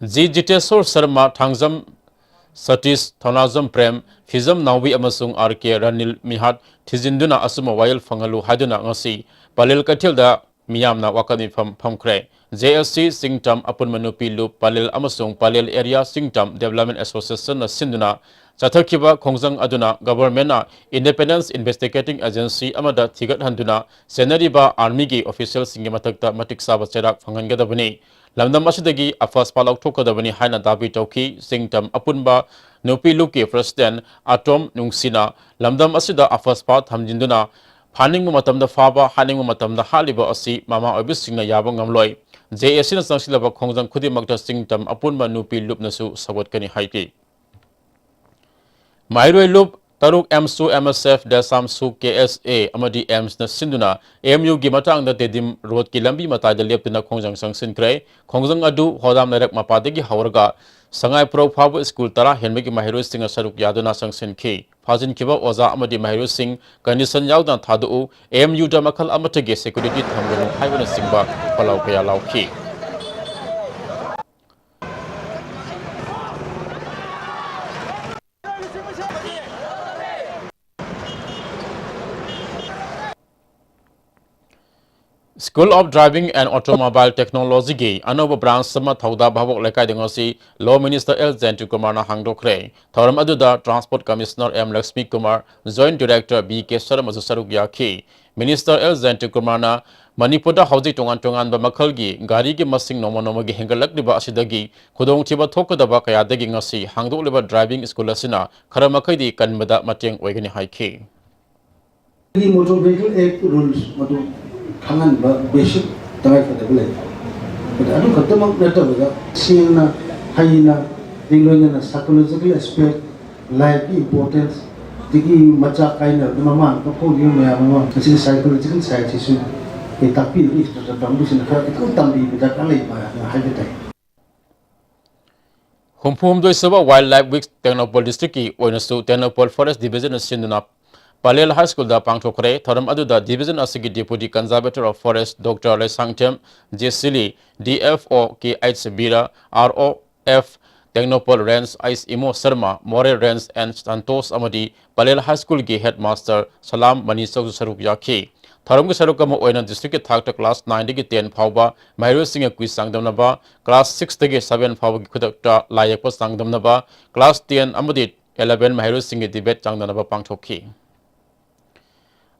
ꯖꯤ ꯖꯤꯇꯦꯁꯣꯔ ꯁꯔꯃ, ꯊꯥꯡꯖꯝ ꯁꯇꯤꯁ, ꯊꯧꯅꯥꯖꯝ ꯄ꯭ꯔꯦꯝ, ꯐꯤꯖꯝ ꯅꯥꯎꯕꯤ ꯑꯃꯁꯨꯡ RK ꯔꯅꯤꯜ ꯃꯤꯍꯥꯠ ꯊꯤꯖꯤꯟꯗꯨꯅ ꯑꯆꯨꯝꯕ ꯋꯥꯌꯦꯜ ꯐꯪꯍꯜꯂꯨ ꯍꯥꯏꯗꯨꯅ ꯉꯁꯤ ꯄꯂꯦꯜ ꯀꯩꯊꯦꯜꯗ ꯃꯤꯌꯥꯝꯅ ꯋꯥꯀꯠ ꯃꯤꯐꯝ ꯐꯝꯈ꯭ꯔꯦ꯫ JAC ꯆꯤꯡꯇꯝ ꯑꯄꯨꯟꯕ ꯅꯨꯄꯤ ꯂꯨꯞ ꯄꯂꯦꯜ ꯑꯃꯁꯨꯡ ꯄꯂꯦꯜ ꯑꯦꯔꯤꯌꯥ ꯆꯤꯡꯇꯝ ꯗꯦꯕꯂꯞꯃꯦꯟ ꯑꯦꯁꯣꯁꯤꯌꯦꯁꯟꯅ ꯁꯤꯟꯗꯨꯅ ꯆꯠꯊꯈꯤꯕ ꯈꯣꯡꯖꯪ ꯑꯗꯨꯅ ꯒꯚꯔꯟꯃꯦꯟꯠꯅ ꯏꯟꯗꯤꯄꯦꯟꯗꯦꯟꯁ ꯏꯟꯚꯦꯁꯇꯤꯒꯦꯇꯤꯡ ꯑꯦꯖꯦꯟꯁꯤ ꯑꯃꯗ ꯊꯤꯒꯠꯍꯟꯗꯨꯅ ꯆꯦꯟꯅꯔꯤꯕ ꯑꯥꯔꯃꯤꯒꯤ ꯑꯣꯐꯤꯁꯤꯌꯦꯜꯁꯤꯡꯒꯤ ꯃꯊꯛꯇ ꯃꯇꯤꯛ ꯆꯥꯕ ꯆꯩꯔꯥꯛ ꯐꯪꯍꯟꯒꯗꯕꯅꯤ꯫ ꯂꯝꯗꯝ ꯑꯁꯤꯗꯒꯤ ꯑꯐꯁꯄꯥ ꯂꯧꯊꯣꯛꯀꯗꯕꯅꯤ ꯍꯥꯏꯅ ꯗꯥꯕꯤ ꯇꯧꯈꯤ꯫ ꯆꯤꯡꯇꯝ ꯑꯄꯨꯟꯕ ꯅꯨꯄꯤ ꯂꯨꯞꯀꯤ ꯄ꯭ꯔꯁꯤꯗꯦꯟꯠ ꯑꯇꯣꯝ ꯅꯨꯡꯁꯤꯅ ꯂꯝꯗꯝ ꯑꯁꯤꯗ ꯑꯐꯁꯄꯥ ꯊꯝꯖꯤꯟꯗꯨꯅ ꯐꯥꯅꯤꯡꯕ ꯃꯇꯝꯗ ꯐꯥꯕ, ꯍꯥꯠꯅꯤꯡꯕ ꯃꯇꯝꯗ ꯍꯥꯠꯂꯤꯕ ꯑꯁꯤ ꯃꯃꯥ ꯑꯣꯏꯕꯁꯤꯡꯅ ꯌꯥꯕ ꯉꯝꯂꯣꯏ꯫ JACꯅ ꯆꯪꯁꯤꯜꯂꯕ ꯈꯣꯡꯖꯪ ꯈꯨꯗꯤꯡꯃꯛꯇ ꯆꯤꯡꯇꯝ ꯑꯄꯨꯟꯕ ꯅꯨꯄꯤ ꯂꯨꯞꯅꯁꯨ ꯁꯧꯒꯠꯀꯅꯤ ꯍꯥꯏꯈꯤ꯫ ꯃꯍꯩꯔꯣꯏ ꯂꯨꯞ ꯇꯔꯨꯛ ꯑꯦꯝꯁꯨ, ꯑꯦꯝ ꯑꯦꯁ ꯑꯦꯐ, ꯗꯦꯁꯥꯝꯁꯨ, ꯀꯦ ꯑꯦꯁ ꯑꯦ ꯑꯃꯗꯤ ꯑꯦꯝꯁꯅ ꯁꯤꯟꯗꯨꯅ ꯑꯦꯝ ꯌꯨꯒꯤ ꯃꯇꯥꯡꯗ ꯇꯦꯗꯤꯝ ꯔꯣꯗꯀꯤ ꯂꯝꯕꯤ ꯃꯇꯥꯏꯗ ꯂꯦꯞꯇꯨꯅ ꯈꯣꯡꯖꯪ ꯆꯪꯁꯤꯟꯈ꯭ꯔꯦ꯫ ꯈꯣꯡꯖꯪ ꯑꯗꯨ ꯍꯣꯗꯥꯝ ꯂꯩꯔꯛ ꯃꯄꯥꯗꯒꯤ ꯍꯧꯔꯒ ꯁꯉꯥꯏꯄ꯭ꯔꯧ ꯐꯥꯎꯕ ꯁ꯭ꯀꯨꯜ ꯇꯔꯥ ꯍꯦꯟꯕꯒꯤ ꯃꯍꯩꯔꯣꯏꯁꯤꯡꯅ ꯁꯔꯨꯛ ꯌꯥꯗꯨꯅ ꯆꯪꯁꯤꯟꯈꯤ꯫ ꯐꯥꯖꯤꯟꯈꯤꯕ ꯑꯣꯖꯥ ꯑꯃꯗꯤ ꯃꯍꯩꯔꯣꯏꯁꯤꯡ ꯀꯟꯗꯤꯁꯟ ꯌꯥꯎꯗꯅ ꯊꯥꯗꯣꯛꯎ, ꯑꯦꯝ ꯌꯨꯗ ꯃꯈꯜ ꯑꯃꯠꯇꯒꯤ ꯁꯦꯀ꯭ꯌꯨꯔꯤꯇꯤ ꯊꯝꯒꯅꯨ ꯍꯥꯏꯕꯅꯆꯤꯡꯕ ꯄꯂꯥꯎ ꯀꯌꯥ ꯂꯥꯎꯈꯤ꯫ School of Driving and Automobile Technologyꯒꯤ ꯑꯅꯧꯕ branch ꯑꯃ ꯊꯧꯗꯥ ꯚꯥꯕꯣꯛ ꯂꯩꯀꯥꯏꯗ ꯉꯁꯤ Law Minister ꯑꯦꯜ ꯖꯌꯟꯇ ꯀꯨꯃꯥꯔꯅ ꯍꯥꯡꯗꯣꯛꯈ꯭ꯔꯦ꯫ ꯊꯧꯔꯝ ꯑꯗꯨꯗ Transport Commissioner M Lakshmi Kumar, Joint Director B K ꯁꯔꯃꯁꯨ ꯁꯔꯨꯛ ꯌꯥꯈꯤ꯫ Minister ꯑꯦꯜ ꯖꯌꯟꯇ ꯀꯨꯃꯥꯔꯅ ꯃꯅꯤꯄꯨꯔꯗ ꯍꯧꯖꯤꯛ ꯇꯣꯉꯥꯟ ꯇꯣꯉꯥꯟꯕ ꯃꯈꯜꯒꯤ ꯒꯥꯔꯤꯒꯤ ꯃꯁꯤꯡ ꯅꯣꯡꯃ ꯅꯣꯡꯃꯒꯤ ꯍꯦꯟꯒꯠꯂꯛꯂꯤꯕ ꯑꯁꯤꯗꯒꯤ ꯈꯨꯗꯣꯡꯊꯤꯕ ꯊꯣꯛꯀꯗꯕ ꯀꯌꯥꯗꯒꯤ ꯉꯁꯤ ꯍꯥꯡꯗꯣꯛꯂꯤꯕ driving school ꯑꯁꯤꯅ ꯈꯔ ꯃꯈꯩꯗꯤ ꯀꯟꯕꯗ ꯃꯇꯦꯡ ꯑꯣꯏꯒꯅꯤ ꯍꯥꯏꯈꯤ꯫ ꯑꯩꯒꯤ Motor Vehicle Act rules ꯃꯗꯨ ꯈꯪꯍꯟꯕ basic ꯇꯉꯥꯏꯐꯗꯕ ꯂꯩ꯫ ꯑꯗ ꯑꯗꯨ ꯈꯛꯇꯃꯛ ꯅꯠꯇꯕꯗ ꯁꯦꯡꯅ ꯍꯩꯅ ꯂꯣꯏꯅꯅ psychological aspect, life ꯀꯤ importance, ꯑꯗꯒꯤ ꯃꯆꯥ ꯀꯥꯏꯅꯕꯗ ꯃꯃꯥꯅ ꯀꯞꯊꯣꯛꯂꯤꯕ ꯃꯌꯥꯝ ꯑꯃ, ꯃꯁꯤꯒꯤ psychological side ꯁꯤꯁꯨ ꯑꯩꯈꯣꯏ ꯇꯥꯛꯄꯤꯅꯕ instructor ꯀꯥꯡꯕꯨꯁꯤꯅ ꯈꯔ ꯈꯤꯇꯪ ꯇꯝꯕꯤꯕ ꯗꯔꯀꯥꯔ ꯂꯩꯕ ꯍꯥꯏꯕ ꯇꯥꯏ꯫ ꯍꯨꯝꯐꯨ ꯍꯨꯝꯗꯣꯏ ꯁꯨꯕ Wildlife Week ꯇꯦꯡꯅꯧꯄꯜ district ꯀꯤ ꯑꯣꯏꯅꯁꯨ ꯇꯦꯡꯅꯧꯄꯜ Forest Division ꯅ ꯁꯤꯟꯗꯨꯅ ꯄꯂꯦꯜ High School ꯗ ꯄꯥꯡꯊꯣꯛꯈ꯭ꯔꯦ꯫ ꯊꯧꯔꯝ ꯑꯗꯨꯗ division ꯑꯁꯤꯒꯤ Deputy Conservator of Forest Doctor Leishangthem ꯖꯦꯁꯤꯂꯤ, D F O K H Bira, R O F Tengnoupal Range H Imo Sharma, Moreh Range N Santosh ꯑꯃꯗꯤ ꯄꯂꯦꯜ High School ꯒꯤ Headmaster ꯁꯂꯥꯝ ꯃꯅꯤꯁꯧꯁꯨ ꯁꯔꯨꯛ ꯌꯥꯈꯤ꯫ ꯊꯧꯔꯝꯒꯤ ꯁꯔꯨꯛ ꯑꯃ ꯑꯣꯏꯅ district ꯀꯤ ꯊꯥꯛꯇ class nine ꯗꯒꯤ ten ꯐꯥꯎꯕ ꯃꯍꯩꯔꯣꯏꯁꯤꯡꯒꯤ quiz ꯆꯥꯡꯗꯝꯅꯕ, class six ꯇꯒꯤ seven ꯐꯥꯎꯕꯒꯤ ꯈꯨꯗꯛꯇ ꯂꯥꯏ ꯌꯦꯛꯄ ꯆꯥꯡꯗꯝꯅꯕ, class ten ꯑꯃꯗꯤ eleven ꯃꯍꯩꯔꯣꯏꯁꯤꯡꯒꯤ debate ꯆꯥꯡꯗꯝꯅꯕ ꯄꯥꯡꯊꯣꯛꯈꯤ꯫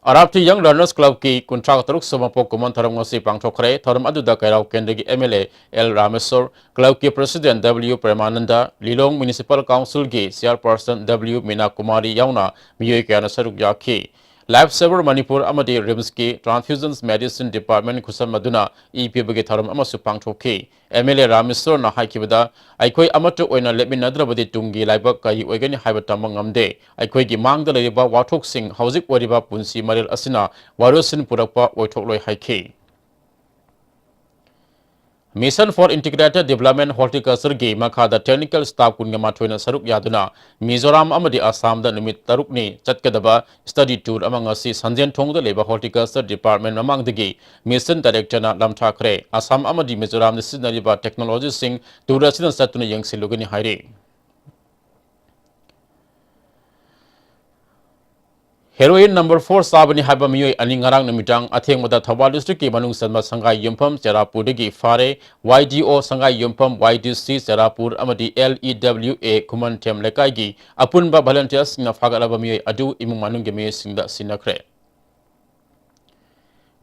ꯑꯔꯥꯞꯇꯤ Young Learners Club ꯀꯤ ꯀꯨꯟꯊ꯭ꯔꯥ ꯇꯔꯨꯛ ꯁꯨꯕ ꯃꯄꯣꯛ ꯀꯨꯝꯑꯣꯟ ꯊꯧꯔꯝ ꯉꯁꯤ ꯄꯥꯡꯊꯣꯛꯈ꯭ꯔꯦ꯫ ꯊꯧꯔꯝ ꯑꯗꯨꯗ ꯀꯩꯔꯥꯎ ꯀꯦꯟꯗ꯭ꯔꯒꯤ M L A L Rameshor, club ꯀꯤ President W Premananda, Lilong Municipal Council ꯒꯤ Chairperson W ꯃꯤꯅꯥ ꯀꯨꯃꯥꯔꯤ ꯌꯥꯎꯅ ꯃꯤꯑꯣꯏ ꯀꯌꯥꯅ ꯁꯔꯨꯛ ꯌꯥꯈꯤ꯫ Life Saver Manipur ꯑꯃꯗꯤ ꯔꯤꯝꯁꯀꯤ Transfusion Medicine Department ꯈꯨꯠꯁꯝꯅꯗꯨꯅ ꯏ ꯄꯤꯕꯒꯤ ꯊꯧꯔꯝ ꯑꯃꯁꯨ ꯄꯥꯡꯊꯣꯛꯈꯤ꯫ ꯑꯦꯝ ꯑꯦꯜ ꯑꯦ ꯔꯥꯃꯦꯁ꯭ꯋꯔꯅ ꯍꯥꯏꯈꯤꯕꯗ, "ꯑꯩꯈꯣꯏ ꯑꯃꯠꯇ ꯑꯣꯏꯅ ꯂꯦꯞꯃꯤꯟꯅꯗ꯭ꯔꯕꯗꯤ ꯇꯨꯡꯒꯤ ꯂꯥꯏꯕꯛ ꯀꯔꯤ ꯑꯣꯏꯒꯅꯤ ꯍꯥꯏꯕ ꯇꯝꯕ ꯉꯝꯗꯦ꯫ ꯑꯩꯈꯣꯏꯒꯤ ꯃꯥꯡꯗ ꯂꯩꯔꯤꯕ ꯋꯥꯊꯣꯛꯁꯤꯡ ꯍꯧꯖꯤꯛ ꯑꯣꯏꯔꯤꯕ ꯄꯨꯟꯁꯤ ꯃꯔꯦꯜ ꯑꯁꯤꯅ ꯋꯥꯔꯣꯏꯁꯤꯟ ꯄꯨꯔꯛꯄ ꯑꯣꯏꯊꯣꯛꯂꯣꯏ" ꯍꯥꯏꯈꯤ꯫ Mission for Integrated Development Horticulture ꯒꯤ ꯃꯈꯥꯗ technical staff ꯀꯨꯟꯒ ꯃꯥꯊꯣꯏꯅ ꯁꯔꯨꯛ ꯌꯥꯗꯨꯅ ꯃꯤꯖꯣꯔꯥꯝ ꯑꯃꯗꯤ ꯑꯁꯥꯝꯗ ꯅꯨꯃꯤꯠ ꯇꯔꯨꯛꯅꯤ ꯆꯠꯀꯗꯕ study tour ꯑꯃ ꯉꯁꯤ ꯁꯟꯖꯦꯟꯊꯣꯡꯗ ꯂꯩꯕ Horticulture Department ꯃꯃꯥꯡꯗꯒꯤ Mission Director ꯅ ꯂꯝꯊꯥꯈ꯭ꯔꯦ꯫ ꯑꯁꯥꯝ ꯑꯃꯗꯤ ꯃꯤꯖꯣꯔꯥꯝꯗ ꯁꯤꯖꯤꯟꯅꯔꯤꯕ technology ꯁꯤꯡ tour ꯑꯁꯤꯅ ꯆꯠꯇꯨꯅ ꯌꯦꯡꯁꯤꯜꯂꯨꯒꯅꯤ ꯍꯥꯏꯔꯤ꯫ Heroin number four ꯆꯥꯕꯅꯤ ꯍꯥꯏꯕ ꯃꯤꯑꯣꯏ ꯑꯅꯤ ꯉꯔꯥꯡ ꯅꯨꯃꯤꯗꯥꯡ ꯑꯊꯦꯡꯕꯗ ꯊꯧꯕꯥꯜ district ꯀꯤ ꯃꯅꯨꯡ ꯆꯟꯕ ꯁꯪꯒꯥꯏ ꯌꯨꯝꯐꯝ ꯆꯦꯔꯥꯄꯨꯔꯗꯒꯤ ꯐꯥꯔꯦ꯫ ꯋꯥꯏ ꯗꯤ ꯑꯣ ꯁꯪꯒꯥꯏ ꯌꯨꯝꯐꯝ, ꯋꯥꯏ ꯗꯤ ꯁꯤ ꯆꯦꯔꯥꯄꯨꯔ ꯑꯃꯗꯤ ꯑꯦꯜ ꯏ ꯗꯕ꯭ꯂꯤꯎ ꯑꯦ ꯈꯨꯃꯟꯊꯦꯝ ꯂꯩꯀꯥꯏꯒꯤ ꯑꯄꯨꯟꯕ volunteers ꯁꯤꯡꯅ ꯐꯥꯒꯠꯂꯕ ꯃꯤꯑꯣꯏ ꯑꯗꯨ ꯏꯃꯨꯡ ꯃꯅꯨꯡꯒꯤ ꯃꯤꯑꯣꯏꯁꯤꯡꯗ ꯁꯤꯟꯅꯈ꯭ꯔꯦ꯫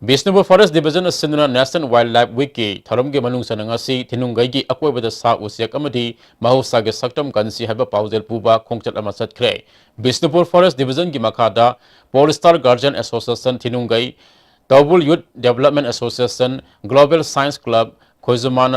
ꯕꯤꯁꯅꯨꯄꯨꯔ Forest Division ꯅ ꯁꯤꯟꯗꯨꯅ National Wildlife Week ꯀꯤ ꯊꯧꯔꯝꯒꯤ ꯃꯅꯨꯡ ꯆꯟꯅ ꯉꯁꯤ ꯊꯤꯅꯨꯡꯒꯩꯒꯤ ꯑꯀꯣꯏꯕꯗ ꯁꯥ ꯎꯆꯦꯛ ꯑꯃꯗꯤ ꯃꯍꯧꯁꯥꯒꯤ ꯁꯛꯇꯝ ꯀꯟꯁꯤ ꯍꯥꯏꯕ ꯄꯥꯎꯖꯦꯜ ꯄꯨꯕ ꯈꯣꯡꯆꯠ ꯑꯃ ꯆꯠꯈ꯭ꯔꯦ꯫ ꯕꯤꯁꯅꯨꯄꯨꯔ Forest Division ꯒꯤ ꯃꯈꯥꯗ Polestar Guardian Association ꯊꯤꯅꯨꯡꯒꯩ, ꯇꯧꯕꯨꯜ Youth Development Association, Global Science Club, ꯈꯣꯏꯖꯨꯃꯥꯟ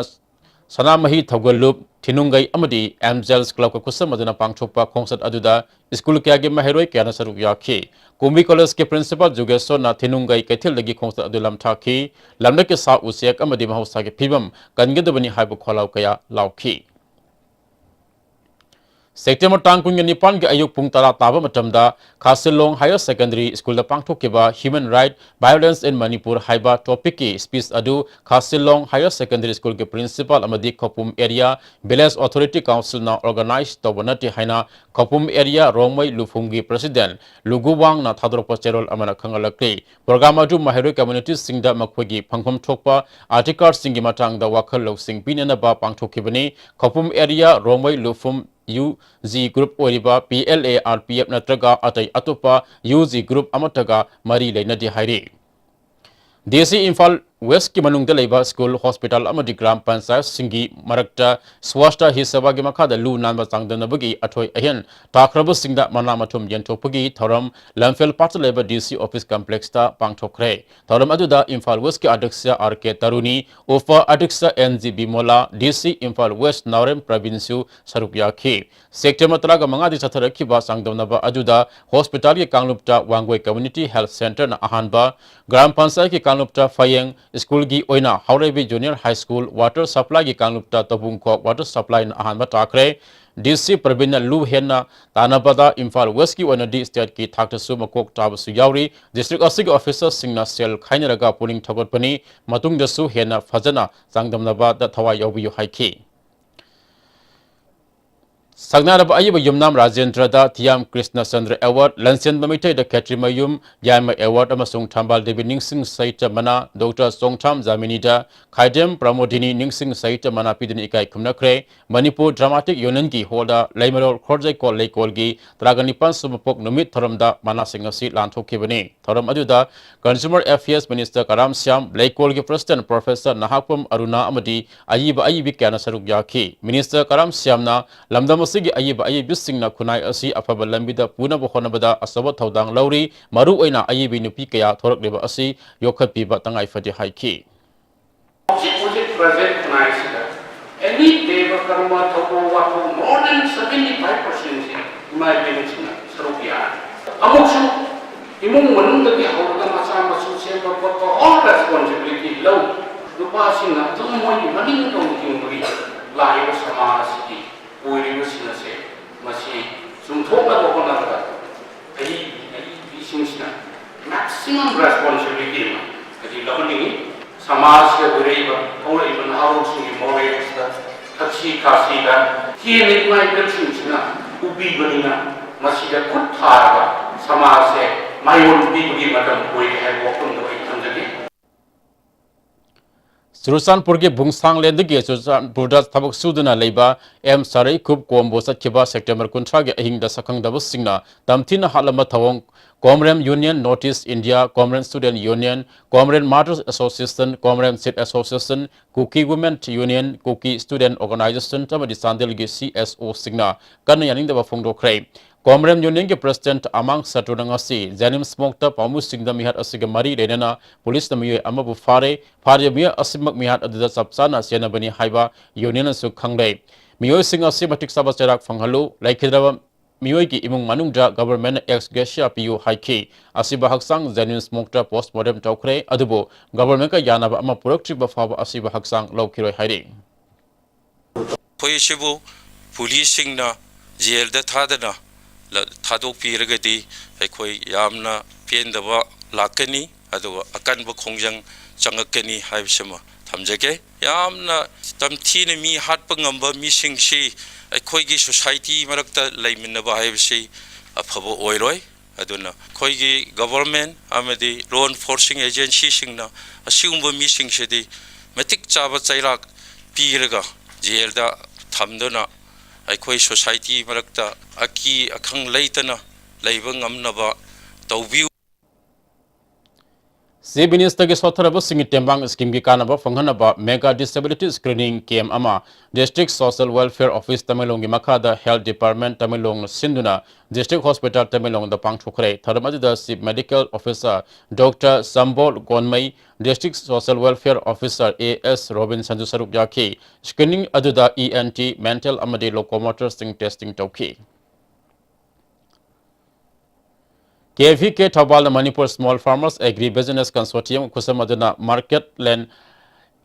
ꯁꯅꯥꯃꯍꯤ ꯊꯧꯒꯜꯂꯨꯞ, ꯊꯤꯅꯨꯡꯒꯩ ꯑꯃꯗꯤ Angels Club ꯀ ꯈꯨꯠꯁꯝꯅꯗꯨꯅ ꯄꯥꯡꯊꯣꯛꯄ ꯈꯣꯡꯆꯠ ꯑꯗꯨꯗ ꯁ꯭ꯀꯨꯜ ꯀꯌꯥꯒꯤ ꯃꯍꯩꯔꯣꯏ ꯀꯌꯥꯅ ꯁꯔꯨꯛ ꯌꯥꯈꯤ꯫ ꯀꯨꯝꯕꯤ College ꯀꯤ Principal ꯖꯨꯒꯦꯁ꯭ꯋꯔꯅ ꯊꯤꯅꯨꯡꯒꯩ ꯀꯩꯊꯦꯜꯗꯒꯤ ꯈꯣꯡꯆꯠ ꯑꯗꯨ ꯂꯝꯊꯥꯈꯤ꯫ ꯂꯝꯂꯛꯀꯤ ꯁꯥ ꯎꯆꯦꯛ ꯑꯃꯗꯤ ꯃꯍꯧꯁꯥꯒꯤ ꯐꯤꯕꯝ ꯀꯟꯒꯗꯕꯅꯤ ꯍꯥꯏꯕ ꯈꯣꯜꯂꯥꯎ ꯀꯌꯥ ꯂꯥꯎꯈꯤ꯫ September ꯇꯥꯡ ꯀꯨꯟꯒ ꯅꯤꯄꯥꯟꯒꯤ ꯑꯌꯨꯛ ꯄꯨꯡ ꯇꯔꯥ ꯇꯥꯕ ꯃꯇꯝꯗ ꯈꯥꯁꯤꯂꯣꯡ Higher Secondary School ꯗ ꯄꯥꯡꯊꯣꯛꯈꯤꯕ Human Right Violence in Manipur ꯍꯥꯏꯕ topic ꯀꯤ speech ꯑꯗꯨ ꯈꯥꯁꯤꯂꯣꯡ Higher Secondary School ꯒꯤ Principal ꯑꯃꯗꯤ ꯈꯧꯄꯨꯝ Area Village Authority Council ꯅ organize ꯇꯧꯕ ꯅꯠꯇꯦ ꯍꯥꯏꯅ ꯈꯧꯄꯨꯝ Area ꯔꯣꯡꯃꯩ ꯂꯨꯐꯨꯡꯒꯤ President ꯂꯨꯒꯨ ꯋꯥꯡꯅ ꯊꯥꯗꯣꯔꯛꯄ ꯆꯦꯔꯣꯜ ꯑꯃꯅ ꯈꯪꯍꯜꯂꯛꯂꯤ꯫ Program ꯑꯗꯨ ꯃꯍꯩꯔꯣꯏ community ꯁꯤꯡꯗ ꯃꯈꯣꯏꯒꯤ ꯐꯪꯐꯝ ꯊꯣꯛꯄ ꯑꯙꯤꯀꯥꯔꯁꯤꯡꯒꯤ ꯃꯇꯥꯡꯗ ꯋꯥꯈꯜ ꯂꯧꯁꯤꯡ ꯄꯤꯅꯅꯕ ꯄꯥꯡꯊꯣꯛꯈꯤꯕꯅꯤ꯫ ꯈꯧꯄꯨꯝ Area ꯔꯣꯡꯃꯩ ꯂꯨꯐꯨꯝ ꯌꯨ ꯖꯤ group ꯑꯣꯏꯔꯤꯕ P L A, R P F ꯅꯠꯇ꯭ꯔꯒ ꯑꯇꯩ ꯑꯇꯣꯞꯄ ꯌꯨ ꯖꯤ group ꯑꯃꯠꯇꯒ ꯃꯔꯤ ꯂꯩꯅꯗꯦ ꯍꯥꯏꯔꯤ꯫ ꯗꯤ ꯁꯤ ꯏꯝꯐꯥꯜ ꯋꯦꯁꯀꯤ ꯃꯅꯨꯡꯗ ꯂꯩꯕ ꯁ꯭ꯀꯨꯜ, ꯍꯣꯁꯄꯤꯇꯥꯜ ꯑꯃꯗꯤ ꯒ꯭ꯔꯥꯝ ꯄꯟꯆꯥꯌꯠꯁꯤꯡꯒꯤ ꯃꯔꯛꯇ ꯁ꯭ꯋꯥꯁꯇ ꯍꯤ ꯁꯦꯕꯥꯒꯤ ꯃꯈꯥꯗ ꯂꯨ ꯅꯥꯟꯕ ꯆꯥꯡꯗꯝꯅꯕꯒꯤ ꯑꯊꯣꯏ ꯑꯍꯦꯟ ꯇꯥꯈ꯭ꯔꯕꯁꯤꯡꯗ ꯃꯅꯥ ꯃꯊꯨꯝ ꯌꯦꯟꯊꯣꯛꯄꯒꯤ ꯊꯧꯔꯝ ꯂꯝꯐꯦꯜ ꯄꯥꯠꯇ ꯂꯩꯕ ꯗꯤ ꯁꯤ ꯑꯣꯐꯤꯁ ꯀꯝꯄ꯭ꯂꯦꯛꯁꯇ ꯄꯥꯡꯊꯣꯛꯈ꯭ꯔꯦ꯫ ꯊꯧꯔꯝ ꯑꯗꯨꯗ ꯏꯝꯐꯥꯜ ꯋꯦꯁꯀꯤ ꯑꯗ꯭ꯌꯛꯁ ꯑꯥꯔ ꯀꯦ ꯇꯔꯨꯅꯤ, ꯎꯄ ꯑꯗ꯭ꯌꯛꯁ ꯑꯦꯟ ꯖꯤ ꯕꯤꯃꯣꯂꯥ, ꯗꯤ ꯁꯤ ꯏꯝꯐꯥꯜ ꯋꯦꯁ ꯅꯥꯎꯔꯦꯝ ꯄ꯭ꯔꯕꯤꯟꯁꯨ ꯁꯔꯨꯛ ꯌꯥꯈꯤ꯫ ꯁꯦꯞꯇꯦꯝꯕꯔ ꯇꯔꯥꯃꯉꯥꯗꯒꯤ ꯆꯠꯊꯔꯛꯈꯤꯕ ꯆꯥꯡꯗꯝꯅꯕ ꯑꯗꯨꯗ ꯍꯣꯁꯄꯤꯇꯥꯜꯒꯤ ꯀꯥꯡꯂꯨꯞꯇ ꯋꯥꯡꯒꯣꯏ ꯀꯝꯃ꯭ꯌꯨꯅꯤꯇꯤ ꯍꯦꯜꯊ ꯁꯦꯟꯇꯔꯅ ꯑꯍꯥꯟꯕ, ꯒ꯭ꯔꯥꯝ ꯄꯟꯆꯥꯌꯠꯀꯤ ꯀꯥꯡꯂꯨꯞꯇ ꯐꯌꯦꯡ, ꯁ꯭ꯀꯨꯜꯒꯤ ꯑꯣꯏꯅ ꯍꯥꯎꯔꯩꯕꯤ ꯖꯨꯅꯤꯌꯔ ꯍꯥꯏ ꯁ꯭ꯀꯨꯜ, ꯋꯥꯇꯔ ꯁꯄ꯭ꯂꯥꯏꯒꯤ ꯀꯥꯡꯂꯨꯞꯇ ꯇꯧꯕꯨꯡꯈꯣꯛ ꯋꯥꯇꯔ ꯁꯄ꯭ꯂꯥꯏꯅ ꯑꯍꯥꯟꯕ ꯇꯥꯈ꯭ꯔꯦ꯫ ꯗꯤ ꯁꯤ ꯄ꯭ꯔꯕꯤꯟꯅ ꯂꯨ ꯍꯦꯟꯅ ꯇꯥꯟꯅꯕꯗ ꯏꯝꯐꯥꯜ ꯋꯦꯁꯀꯤ ꯑꯣꯏꯅꯗꯤ ꯁ꯭ꯇꯦꯠꯀꯤ ꯊꯥꯛꯇꯁꯨ ꯃꯀꯣꯛ ꯇꯥꯕꯁꯨ ꯌꯥꯎꯔꯤ꯫ ꯗꯤꯁꯇ꯭ꯔꯤꯛ ꯑꯁꯤꯒꯤ ꯑꯣꯐꯤꯁꯔꯁꯤꯡꯅ ꯁꯦꯜ ꯈꯥꯏꯅꯔꯒ ꯄꯨꯛꯅꯤꯡ ꯊꯧꯒꯠꯄꯅꯤ꯫ ꯃꯇꯨꯡꯗꯁꯨ ꯍꯦꯟꯅ ꯐꯖꯅ ꯆꯥꯡꯗꯝꯅꯕꯗ ꯊꯋꯥꯏ ꯌꯥꯎꯕꯤꯌꯨ ꯍꯥꯏꯈꯤ꯫ ꯁꯛꯅꯥꯏꯔꯕ ꯑꯏꯕ ꯌꯨꯝꯅꯥꯝ ꯔꯥꯖꯦꯟꯗ꯭ꯔꯗ ꯇꯤꯌꯥꯝ ꯀ꯭ꯔꯤꯁꯅ ꯆꯟꯗ꯭ꯔ ꯑꯦꯋꯥꯔꯗ, ꯂꯟꯆꯦꯟꯕ ꯃꯩꯇꯩꯗ ꯈꯦꯇ꯭ꯔꯤꯃꯌꯨꯝ ꯌꯥꯏꯃ ꯑꯦꯋꯥꯔꯗ ꯑꯃꯁꯨꯡ ꯊꯝꯕꯥꯜ ꯗꯦꯕꯤ ꯅꯤꯡꯁꯤꯡ ꯁꯍꯤꯇ꯭ꯌ ꯃꯅꯥ, ꯗꯣꯛꯇꯔ ꯆꯣꯡꯊꯥꯝ ꯖꯥꯃꯤꯅꯤꯗ ꯈꯥꯏꯗꯦꯝ ꯄ꯭ꯔꯃꯣꯗꯤꯅꯤ ꯅꯤꯡꯁꯤꯡ ꯁꯍꯤꯇ꯭ꯌ ꯃꯅꯥ ꯄꯤꯗꯨꯅ ꯏꯀꯥꯏ ꯈꯨꯝꯅꯈ꯭ꯔꯦ꯫ ꯃꯅꯤꯄꯨꯔ ꯗ꯭ꯔꯃꯥꯇꯤꯛ ꯌꯨꯅꯤꯌꯟꯒꯤ ꯍꯣꯜꯗ ꯂꯩꯃꯔꯣꯜ ꯈꯣꯔꯖꯩꯀꯣꯜ ꯂꯩꯀꯣꯜꯒꯤ ꯇꯔꯥꯒ ꯅꯤꯄꯥꯟ ꯁꯨꯕ ꯄꯣꯛ ꯅꯨꯃꯤꯠ ꯊꯧꯔꯝꯗ ꯃꯅꯥꯁꯤꯡ ꯑꯁꯤ ꯂꯥꯟꯊꯣꯛꯈꯤꯕꯅꯤ꯫ ꯊꯧꯔꯝ ꯑꯗꯨꯗ Consumer Affairs Minister ꯀꯔꯥꯝ ꯁ꯭ꯌꯥꯝ, ꯂꯩꯀꯣꯜꯒꯤ President Professor ꯅꯍꯥꯛꯄꯝ ꯑꯔꯨꯅꯥ ꯑꯃꯗꯤ ꯑꯏꯕ ꯑꯏꯕꯤ ꯀꯌꯥꯅ ꯁꯔꯨꯛ ꯌꯥꯈꯤ꯫ Minister ꯀꯔꯥꯝ ꯁ꯭ꯌꯥꯝꯅ ꯂꯝꯗꯝ ꯑꯁꯤꯒꯤ ꯑꯏꯕ ꯑꯏꯕꯤꯁꯤꯡꯅ ꯈꯨꯟꯅꯥꯏ ꯑꯁꯤ ꯑꯐꯕ ꯂꯝꯕꯤꯗ ꯄꯨꯅꯕ ꯍꯣꯠꯅꯕꯗ ꯑꯆꯧꯕ ꯊꯧꯗꯥꯡ ꯂꯧꯔꯤ, ꯃꯔꯨꯑꯣꯏꯅ ꯑꯏꯕꯤ ꯅꯨꯄꯤ ꯀꯌꯥ ꯊꯣꯔꯛꯂꯤꯕ ꯑꯁꯤ ꯌꯣꯛꯈꯠꯄꯤꯕ ꯇꯉꯥꯏꯐꯗꯦ ꯍꯥꯏꯈꯤ꯫ ꯍꯧꯖꯤꯛ ꯍꯧꯖꯤꯛ present ꯈꯨꯟꯅꯥꯏꯁꯤꯗ any ꯗꯦꯕ ꯀꯔꯃ ꯊꯧꯗꯣꯛ ꯋꯥꯊꯣꯛ more than seventy five percent ꯁꯤ ꯏꯃꯥ ꯏꯕꯦꯟꯁꯤꯡꯅ ꯁꯔꯨꯛ ꯌꯥꯔꯤ꯫ ꯑꯃꯨꯛꯁꯨ ꯏꯃꯨꯡ ꯃꯅꯨꯡꯗꯒꯤ ꯍꯧꯔꯒ ꯃꯆꯥ ꯃꯁꯨ ꯁꯦꯝꯕ ꯈꯣꯠꯄ all responsibility ꯂꯧ꯫ ꯅꯨꯄꯥꯁꯤꯡꯅ ꯑꯗꯨꯝ ꯃꯣꯏꯒꯤ ꯃꯅꯤꯡ ꯇꯧꯅ ꯍꯤꯡꯕꯒꯤ ꯂꯥꯛꯏꯕ ꯁꯃꯥꯖ ꯑꯁꯤꯒꯤ ꯑꯣꯏꯔꯤꯕꯁꯤꯡ ꯑꯁꯦ ꯃꯁꯤ ꯆꯨꯝꯊꯣꯛꯅꯕ ꯍꯣꯠꯅꯕꯗ ꯑꯏꯕꯤ ꯑꯏꯕꯤꯁꯤꯡꯁꯤꯅ maximum responsibility ꯑꯃ ꯍꯥꯏꯗꯤ ꯂꯧꯍꯟꯅꯤꯡꯉꯤ꯫ ꯁꯃꯥꯖꯁꯤꯗ ꯑꯣꯏꯔꯛꯏꯕ ꯍꯧꯔꯛꯏꯕ ꯅꯍꯥꯔꯣꯜꯁꯤꯡꯒꯤ ꯃꯣꯔꯦꯜꯁꯤꯗ ꯊꯛꯁꯤ ꯈꯥꯁꯤꯗ ꯍꯦꯟꯅ ꯏꯃꯥ ꯏꯕꯦꯜꯁꯤꯡꯁꯤꯅ ꯎꯕꯤꯕꯅꯤꯅ ꯃꯁꯤꯗ ꯈꯨꯠ ꯊꯥꯔꯒ ꯁꯃꯥꯖꯁꯦ ꯃꯥꯏꯑꯣꯟ ꯄꯤꯕꯒꯤ ꯃꯇꯝ ꯑꯣꯏꯔꯦ ꯍꯥꯏꯕ ꯋꯥꯐꯝꯗꯣ ꯑꯩ ꯊꯝꯖꯒꯦ꯫ ꯆꯨꯔꯆꯥꯟꯄꯨꯔꯒꯤ ꯕꯨꯡꯁꯥꯡꯂꯦꯟꯗꯒꯤ ꯆꯨꯔꯆꯥꯟꯄꯨꯔꯗ ꯊꯕꯛ ꯁꯨꯗꯨꯅ ꯂꯩꯕ ꯑꯦꯝ ꯁꯔꯩꯈꯨꯞ ꯀꯣꯝꯕꯨ ꯆꯠꯈꯤꯕ ꯁꯦꯞꯇꯦꯝꯕꯔ ꯀꯨꯟꯊ꯭ꯔꯥꯒꯤ ꯑꯍꯤꯡꯗ ꯁꯛꯈꯪꯗꯕꯁꯤꯡꯅ ꯇꯝꯊꯤꯅ ꯍꯥꯠꯂꯝꯕ ꯊꯧꯑꯣꯡ Comrade Union, North East India Comrade Student Union, Comrade Mothers Association, Comrade Seed Association, Kuki Women Union, Kuki Student Organization ꯑꯃꯗꯤ ꯆꯥꯟꯗꯦꯜꯒꯤ C S O ꯁꯤꯡꯅ ꯀꯟꯅ ꯌꯥꯅꯤꯡꯗꯕ ꯐꯣꯡꯗꯣꯛꯈ꯭ꯔꯦ꯫ Comrade Unionꯒꯤ President ꯑꯃꯥꯡ ꯁꯇ꯭ꯔꯨꯅ ꯉꯁꯤ ꯖꯦꯅꯤꯝꯁ ꯃꯣꯔꯒꯇ ꯄꯥꯝꯕꯨꯁꯤꯡꯗ ꯃꯤꯍꯥꯠ ꯑꯁꯤꯒ ꯃꯔꯤ ꯂꯩꯅꯅ ꯄꯨꯂꯤꯁꯅ ꯃꯤꯑꯣꯏ ꯑꯃꯕꯨ ꯐꯥꯔꯦ꯫ ꯐꯥꯔꯤꯕ ꯃꯤꯑꯣꯏ ꯑꯁꯤꯃꯛ ꯃꯤꯍꯥꯠ ꯑꯗꯨꯗ ꯆꯞ ꯆꯥꯅ ꯆꯦꯟꯅꯕꯅꯤ ꯍꯥꯏꯕ unionꯅꯁꯨ ꯈꯪꯂꯦ꯫ ꯃꯤꯑꯣꯏꯁꯤꯡ ꯑꯁꯤ ꯃꯇꯤꯛ ꯆꯥꯕ ꯆꯩꯔꯥꯛ ꯐꯪꯍꯜꯂꯨ, ꯂꯩꯈꯤꯗ꯭ꯔꯕ ꯃꯤꯑꯣꯏꯒꯤ ꯏꯃꯨꯡ ꯃꯅꯨꯡꯗ governmentꯅ ex gratia ꯄꯤꯌꯨ ꯍꯥꯏꯈꯤ꯫ ꯑꯁꯤꯕ ꯍꯛꯆꯥꯡ ꯖꯦꯅꯤꯝꯁ ꯃꯣꯔꯒꯇ post mortem ꯇꯧꯈ꯭ꯔꯦ, ꯑꯗꯨꯕꯨ governmentꯀ ꯌꯥꯅꯕ ꯑꯃ ꯄꯨꯔꯛꯇ꯭ꯔꯤꯕ ꯐꯥꯎꯕ ꯑꯁꯤꯕ ꯍꯛꯆꯥꯡ ꯂꯧꯈꯤꯔꯣꯏ ꯍꯥꯏꯔꯤ꯫ ꯑꯩꯈꯣꯏ ꯑꯁꯤꯕꯨ ꯄꯨꯂꯤꯁꯁꯤꯡꯅ ꯖꯦꯜꯗ ꯊꯥꯗꯅ ꯂ-, ꯊꯥꯗꯣꯛꯄꯤꯔꯒꯗꯤ ꯑꯩꯈꯣꯏ ꯌꯥꯝꯅ ꯄꯦꯟꯗꯕ ꯂꯥꯛꯀꯅꯤ, ꯑꯗꯨꯒ ꯑꯀꯟꯕ ꯈꯣꯡꯖꯪ ꯆꯪꯉꯛꯀꯅꯤ ꯍꯥꯏꯕꯁꯤꯃ ꯊꯝꯖꯒꯦ꯫ ꯌꯥꯝꯅ ꯇꯝꯊꯤꯅ ꯃꯤ ꯍꯥꯠꯄ ꯉꯝꯕ ꯃꯤꯁꯤꯡꯁꯤ ꯑꯩꯈꯣꯏꯒꯤ society ꯃꯔꯛꯇ ꯂꯩꯃꯤꯟꯅꯕ ꯍꯥꯏꯕꯁꯤ ꯑꯐꯕ ꯑꯣꯏꯔꯣꯏ꯫ ꯑꯗꯨꯅ ꯑꯩꯈꯣꯏꯒꯤ government ꯑꯃꯗꯤ law enforcing agencyꯁꯤꯡꯅ ꯑꯁꯤꯒꯨꯝꯕ ꯃꯤꯁꯤꯡꯁꯤꯗꯤ ꯃꯇꯤꯛ ꯆꯥꯕ ꯆꯩꯔꯥꯛ ꯄꯤꯔꯒ ꯖꯦꯜꯗ ꯊꯝꯗꯨꯅ ꯑꯩꯈꯣꯏ society ꯃꯔꯛꯇ ꯑꯀꯤ ꯑꯈꯪ ꯂꯩꯇꯅ ꯂꯩꯕ ꯉꯝꯅꯕ ꯇꯧꯕꯤꯌꯨ꯫ Chief Ministerꯒꯤ ꯁꯣꯠꯊꯔꯕꯁꯤꯡꯒꯤ ꯇꯦꯡꯕꯥꯡ schemeꯒꯤ ꯀꯥꯟꯅꯕ ꯐꯪꯍꯟꯅꯕ mega disability screening camp ꯑꯃ District Social Welfare Office ꯇꯃꯦꯡꯂꯣꯡꯒꯤ ꯃꯈꯥꯗ Health Department ꯇꯃꯦꯡꯂꯣꯡꯅ ꯁꯤꯟꯗꯨꯅ District Hospital ꯇꯃꯦꯡꯂꯣꯡꯗ ꯄꯥꯡꯊꯣꯛꯈ꯭ꯔꯦ꯫ ꯊꯧꯔꯝ ꯑꯗꯨꯗ Chief Medical Officer Doctor ꯆꯝꯕꯣꯜ ꯒꯣꯟꯃꯩ, District Social Welfare Officer A S ꯔꯣꯕꯤꯟꯁꯟꯁꯨ ꯁꯔꯨꯛ ꯌꯥꯈꯤ꯫ Screening ꯑꯗꯨꯗ E N T, mental ꯑꯃꯗꯤ locomotorsꯁꯤꯡ testing ꯇꯧꯈꯤ꯫ K V K ꯊꯧꯕꯥꯜꯅ Manipur Small Farmers Agri Business Consortium ꯈꯨꯠꯁꯝꯅꯗꯨꯅ Market Land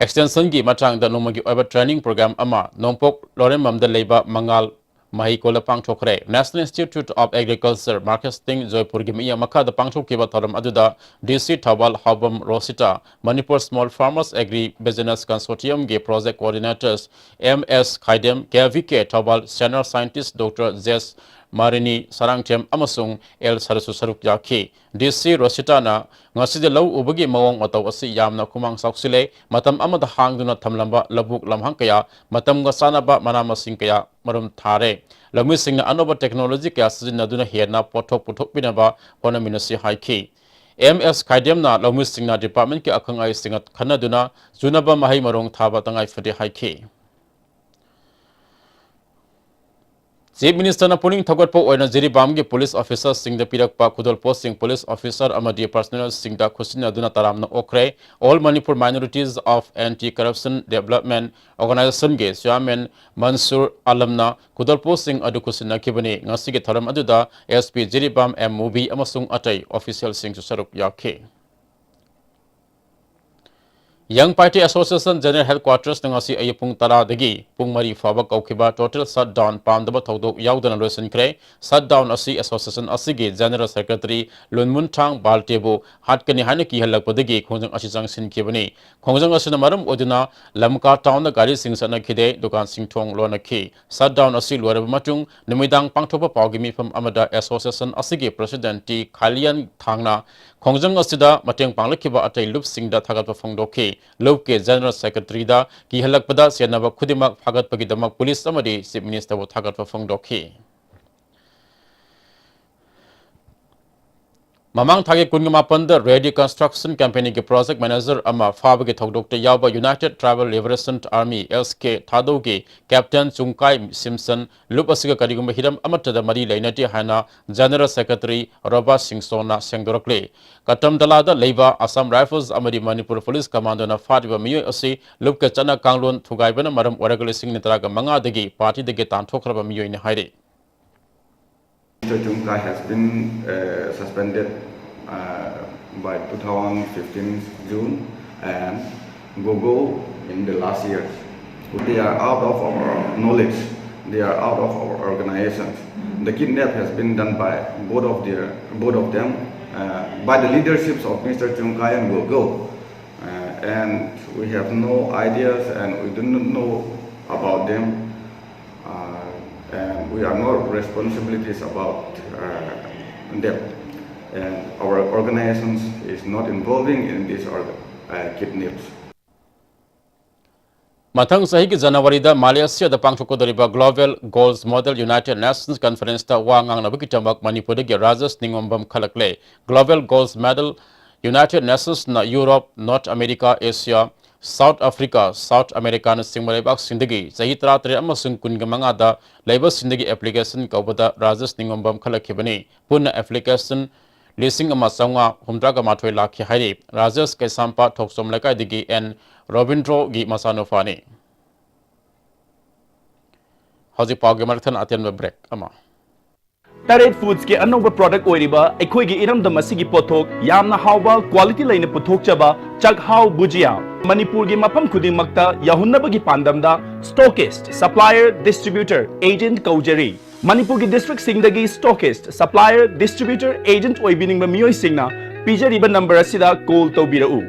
Extensionꯒꯤ ꯃꯇꯥꯡꯗ ꯅꯣꯡꯃꯒꯤ ꯑꯣꯏꯕ training program ꯑꯃ ꯅꯣꯡꯄꯣꯛ ꯂꯣꯏꯔꯦꯝꯕꯝꯗ ꯂꯩꯕ ꯃꯉꯥꯜ ꯃꯍꯩꯀꯣꯜꯗ ꯄꯥꯡꯊꯣꯛꯈ꯭ꯔꯦ꯫ National Institute of Agriculture Marketing ꯖꯣꯏꯄꯨꯔꯒꯤ ꯃꯤꯠꯌꯦꯡ ꯃꯈꯥꯗ ꯄꯥꯡꯊꯣꯛꯈꯤꯕ ꯊꯧꯔꯝ ꯑꯗꯨꯗ D C Thoubal ꯍꯥꯎꯕꯝ ꯔꯣꯁꯤꯇꯥ, Manipur Small Farmers Agri Business Consortiumꯒꯤ project coordinators M S ꯈꯥꯏꯗꯦꯝ, K V K Thoubal senior scientist Doctor J S ꯃꯥꯔꯤꯅꯤ, Sarangthem ꯑꯃꯁꯨꯡ ꯑꯦꯜ ꯁꯔꯁꯨ ꯁꯔꯨꯛ ꯌꯥꯈꯤ꯫ ꯗꯤ ꯁꯤ ꯔꯣꯁꯤꯇꯥꯅ ꯉꯁꯤꯗꯤ ꯂꯧ ꯎꯕꯒꯤ ꯃꯑꯣꯡ ꯃꯇꯧ ꯑꯁꯤ ꯌꯥꯝꯅ ꯈꯨꯃꯥꯡ ꯆꯥꯎꯁꯤꯜꯂꯦ, ꯃꯇꯝ ꯑꯃꯗ ꯍꯥꯡꯗꯨꯅ ꯊꯝꯂꯝꯕ ꯂꯧꯕꯨꯛ ꯂꯝꯍꯥꯡ ꯀꯌꯥ, ꯃꯇꯝꯒ ꯆꯥꯟꯅꯕ ꯃꯅꯥ ꯃꯁꯤꯡ ꯀꯌꯥ ꯃꯔꯨꯝ ꯊꯥꯔꯦ꯫ ꯂꯧꯃꯤꯁꯤꯡꯅ ꯑꯅꯧꯕ technology ꯀꯌꯥ ꯁꯤꯖꯤꯟꯅꯗꯨꯅ ꯍꯦꯟꯅ ꯄꯣꯠꯊꯣꯛ ꯄꯨꯊꯣꯛꯄꯤꯅꯕ ꯍꯣꯠꯅꯃꯤꯟꯅꯁꯤ ꯍꯥꯏꯈꯤ꯫ ꯑꯦꯝ ꯑꯦꯁ ꯈꯥꯏꯗꯦꯝꯅ ꯂꯧꯃꯤꯁꯤꯡꯅ departmentꯀꯤ ꯑꯈꯪ ꯑꯍꯩꯁꯤꯡꯒ ꯈꯟꯅꯗꯨꯅ ꯆꯨꯅꯕ ꯃꯍꯩ ꯃꯔꯣꯡ ꯊꯥꯕ ꯇꯉꯥꯏ ꯐꯗꯦ ꯍꯥꯏꯈꯤ꯫ Chief Ministerꯅ ꯄꯨꯛꯅꯤꯡ ꯊꯧꯒꯠꯄ ꯑꯣꯏꯅ ꯖꯤꯔꯤꯕꯥꯝꯒꯤ police officerꯁꯤꯡꯗ ꯄꯤꯔꯛꯄ ꯈꯨꯗꯣꯜꯄꯣꯠꯁꯤꯡ police officer ꯑꯃꯗꯤ personnelꯁꯤꯡꯗ ꯈꯨꯠꯁꯤꯟꯅꯗꯨꯅ ꯇꯔꯥꯝꯅ ꯑꯣꯛꯈ꯭ꯔꯦ꯫ All Manipur Minorities of Anti-Corruption Development Organizationꯒꯤ chairman ꯃꯟꯁꯨꯔ ꯑꯂꯝꯅ ꯈꯨꯗꯣꯜꯄꯣꯠꯁꯤꯡ ꯑꯗꯨ ꯈꯨꯠꯁꯤꯟꯅꯈꯤꯕꯅꯤ꯫ ꯉꯁꯤꯒꯤ ꯊꯧꯔꯝ ꯑꯗꯨꯗ S P ꯖꯤꯔꯤꯕꯥꯝ, M ꯃꯨꯕꯤ ꯑꯃꯁꯨꯡ ꯑꯇꯩ officialꯁꯤꯡꯁꯨ ꯁꯔꯨꯛ ꯌꯥꯈꯤ꯫ Young Paite Association General Headquartersꯅ ꯉꯁꯤ ꯑꯌꯨꯛ ꯄꯨꯡ ꯇꯔꯥꯗꯒꯤ ꯄꯨꯡ ꯃꯔꯤ ꯐꯥꯎꯕ ꯀꯧꯈꯤꯕ total shutdown ꯄꯥꯝꯗꯕ ꯊꯧꯗꯣꯛ ꯌꯥꯎꯗꯅ ꯂꯣꯏꯁꯤꯟꯈ꯭ꯔꯦ꯫ Shutdown ꯑꯁꯤ association ꯑꯁꯤꯒꯤ General Secretary ꯂꯨꯟꯃꯨꯟꯊꯥꯡ ꯕꯥꯜꯇꯦꯕꯨ ꯍꯥꯠꯀꯅꯤ ꯍꯥꯏꯅ ꯀꯤꯍꯜꯂꯛꯄꯗꯒꯤ ꯈꯣꯡꯖꯪ ꯑꯁꯤ ꯆꯪꯁꯤꯟꯈꯤꯕꯅꯤ꯫ ꯈꯣꯡꯖꯪ ꯑꯁꯤꯅ ꯃꯔꯝ ꯑꯣꯏꯗꯨꯅ ꯂꯝꯀꯥ townꯗ ꯒꯥꯔꯤꯁꯤꯡ ꯆꯠꯅꯈꯤꯗꯦ, ꯗꯨꯀꯥꯟꯁꯤꯡ ꯊꯣꯡ ꯂꯣꯟꯅꯈꯤ꯫ Shutdown ꯑꯁꯤ ꯂꯣꯏꯔꯕ ꯃꯇꯨꯡ ꯅꯨꯃꯤꯗꯥꯡ ꯄꯥꯡꯊꯣꯛꯄ ꯄꯥꯎꯒꯤ ꯃꯤꯐꯝ ꯑꯃꯗ association ꯑꯁꯤꯒꯤ president ꯇꯤ ꯈꯥꯂꯤꯌꯥꯟ ꯊꯥꯡꯅ ꯈꯣꯡꯖꯪ ꯑꯁꯤꯗ ꯃꯇꯦꯡ ꯄꯥꯡꯂꯛꯈꯤꯕ ꯑꯇꯩ ꯂꯨꯞꯁꯤꯡꯗ ꯊꯥꯒꯠꯄ ꯐꯣꯡꯗꯣꯛꯈꯤ꯫ ꯂꯨꯞꯀꯤ General Secretaryꯗ ꯀꯤꯍꯜꯂꯛꯄꯗ ꯆꯦꯟꯅꯕ ꯈꯨꯗꯤꯡꯃꯛ ꯐꯥꯒꯠꯄꯒꯤꯗꯃꯛ police ꯑꯃꯗꯤ Chief Ministerꯕꯨ ꯊꯥꯒꯠꯄ ꯐꯣꯡꯗꯣꯛꯈꯤ꯫ ꯃꯃꯥꯡ ꯊꯥꯒꯤ ꯀꯨꯟꯃꯥꯄꯟꯗ Reddy Construction Companyꯒꯤ project manager ꯑꯃ ꯐꯥꯕꯒꯤ ꯊꯧꯗꯣꯛꯇ ꯌꯥꯎꯕ United Tribal Liberation Army, S K, ꯊꯥꯗꯧꯒꯤ captain ꯆꯨꯡꯀꯥꯏ ꯁꯤꯝꯁꯟ ꯂꯨꯞ ꯑꯁꯤꯒ ꯀꯔꯤꯒꯨꯝꯕ ꯍꯤꯔꯝ ꯑꯃꯠꯇꯗ ꯃꯔꯤ ꯂꯩꯅꯗꯦ ꯍꯥꯏꯅ General Secretary ꯔꯣꯕꯥꯔꯠ ꯁꯤꯡꯁꯣꯅ ꯁꯦꯡꯗꯣꯔꯛꯂꯤ꯫ ꯀꯇꯝꯗꯂꯥꯗ ꯂꯩꯕ Assam Rifles ꯑꯃꯗꯤ Manipur Police Commandoꯅ ꯐꯥꯔꯤꯕ ꯃꯤꯑꯣꯏ ꯑꯁꯤ ꯂꯨꯞꯀ ꯆꯠꯅ ꯀꯥꯡꯂꯣꯟ ꯊꯨꯒꯥꯏꯕꯅ ꯃꯔꯝ ꯑꯣꯏꯔꯒ ꯂꯤꯁꯤꯡ ꯇꯔꯥꯒ ꯃꯉꯥꯗꯒꯤ partyꯗꯒꯤ ꯇꯥꯟꯊꯣꯛꯈ꯭ꯔꯕ ꯃꯤꯑꯣꯏꯅꯤ ꯍꯥꯏꯔꯤ꯫ Mister Chungkai has been uh, suspended uh, by two thousand fifteen June and Gogo in the last years. They are out of our knowledge. They are out of our organizations. The kidnap has been done by both of their both of them uh, by the leaderships of Mister Chungkai and Gogo. Uh, and we have no ideas and we do not know about them. Uh, And we are not responsibilities about uh, them. And our organizations is not involving in these org- uh, kidnaps. ꯃꯊꯪ ꯆꯍꯤꯒꯤ ꯖꯅꯋꯥꯔꯤꯗ ꯃꯥꯂꯦꯁꯤꯌꯥꯗ ꯄꯥꯡꯊꯣꯛꯀꯗꯧꯔꯤꯕ Global Goals Model United Nations Conferenceꯇ ꯋꯥ ꯉꯥꯡꯅꯕꯒꯤꯗꯃꯛ ꯃꯅꯤꯄꯨꯔꯗꯒꯤ ꯔꯥꯖꯦꯁ ꯅꯤꯉꯣꯝꯕꯝ ꯈꯜꯂꯛꯂꯦ꯫ Global Goals Model United Nationsꯅ Europe, North America, Asia, South Africa, South ꯑꯃꯦꯔꯤꯀꯥꯅꯆꯤꯡꯕ ꯂꯩꯕꯥꯛꯁꯤꯡꯗꯒꯤ ꯆꯍꯤ ꯇꯔꯥꯇꯔꯦꯠ ꯑꯃꯁꯨꯡ ꯀꯨꯟꯒ ꯃꯉꯥꯗ ꯂꯩꯕꯁꯤꯡꯗꯒꯤ ꯑꯦꯄ꯭ꯂꯤꯀꯦꯁꯟ ꯀꯧꯕꯗ ꯔꯥꯖꯦꯁ ꯅꯤꯉꯣꯝꯕꯝ ꯈꯜꯂꯛꯈꯤꯕꯅꯤ꯫ ꯄꯨꯟꯅ ꯑꯦꯄ꯭ꯂꯤꯀꯦꯁꯟ ꯂꯤꯁꯤꯡ ꯑꯃ ꯆꯥꯝꯃꯉꯥ ꯍꯨꯝꯗ꯭ꯔꯥꯒ ꯃꯥꯊꯣꯏ ꯂꯥꯛꯈꯤ ꯍꯥꯏꯔꯤ꯫ ꯔꯥꯖꯦꯁ ꯀꯩꯁꯥꯝꯄꯥꯠ ꯊꯣꯛꯆꯣꯝ ꯂꯩꯀꯥꯏꯗꯒꯤ ꯑꯦꯟ ꯔꯣꯕꯤꯟꯗ꯭ꯔꯣꯒꯤ ꯃꯆꯥꯅꯨꯄꯥꯅꯤ꯫ ꯍꯧꯖꯤꯛ ꯄꯥꯎꯒꯤ ꯃꯔꯛ ꯊꯠꯅ ꯑꯇꯦꯟꯕ ꯕ꯭ꯔꯦꯛ ꯑꯃ꯫ ꯇꯔꯦꯠ ꯐꯨꯗꯁꯀꯤ ꯑꯅꯧꯕ ꯄ꯭ꯔꯣꯗꯛ ꯑꯣꯏꯔꯤꯕ ꯑꯩꯈꯣꯏꯒꯤ ꯏꯔꯝꯗꯝ ꯑꯁꯤꯒꯤ ꯄꯣꯠꯊꯣꯛ ꯌꯥꯝꯅ ꯍꯥꯎꯕ ꯀ꯭ꯋꯥꯂꯤꯇꯤ ꯂꯩꯅ ꯄꯨꯊꯣꯛꯆꯕ ꯆꯥꯛꯍꯥꯎ ꯕꯨꯖꯤꯌꯥ ꯃꯅꯤꯄꯨꯔꯒꯤ ꯃꯐꯝ ꯈꯨꯗꯤꯡꯃꯛꯇ ꯌꯧꯍꯟꯅꯕꯒꯤ ꯄꯥꯟꯗꯝꯗ ꯁ꯭ꯇꯣꯀꯤꯁ꯭ꯠ, ꯁꯄ꯭ꯂꯥꯏꯌꯔ, ꯗꯤꯁꯇ꯭ꯔꯤꯕ꯭ꯌꯨꯇꯔ, ꯑꯦꯖꯦꯟꯠ ꯀꯧꯖꯔꯤ꯫ ꯃꯅꯤꯄꯨꯔꯒꯤ ꯗꯤꯁꯇ꯭ꯔꯤꯛꯁꯤꯡꯗꯒꯤ ꯁ꯭ꯇꯣꯀꯤꯁ꯭ꯠ, ꯁꯄ꯭ꯂꯥꯏꯌꯔ, ꯗꯤꯁꯇ꯭ꯔꯤꯕ꯭ꯌꯨꯇꯔ, ꯑꯦꯖꯦꯟꯠ ꯑꯣꯏꯕꯤꯅꯤꯡꯕ ꯃꯤꯑꯣꯏꯁꯤꯡꯅ ꯄꯤꯖꯔꯤꯕ ꯅꯝꯕꯔ ꯑꯁꯤꯗ ꯀꯣꯜ ꯇꯧꯕꯤꯔꯛꯎ꯫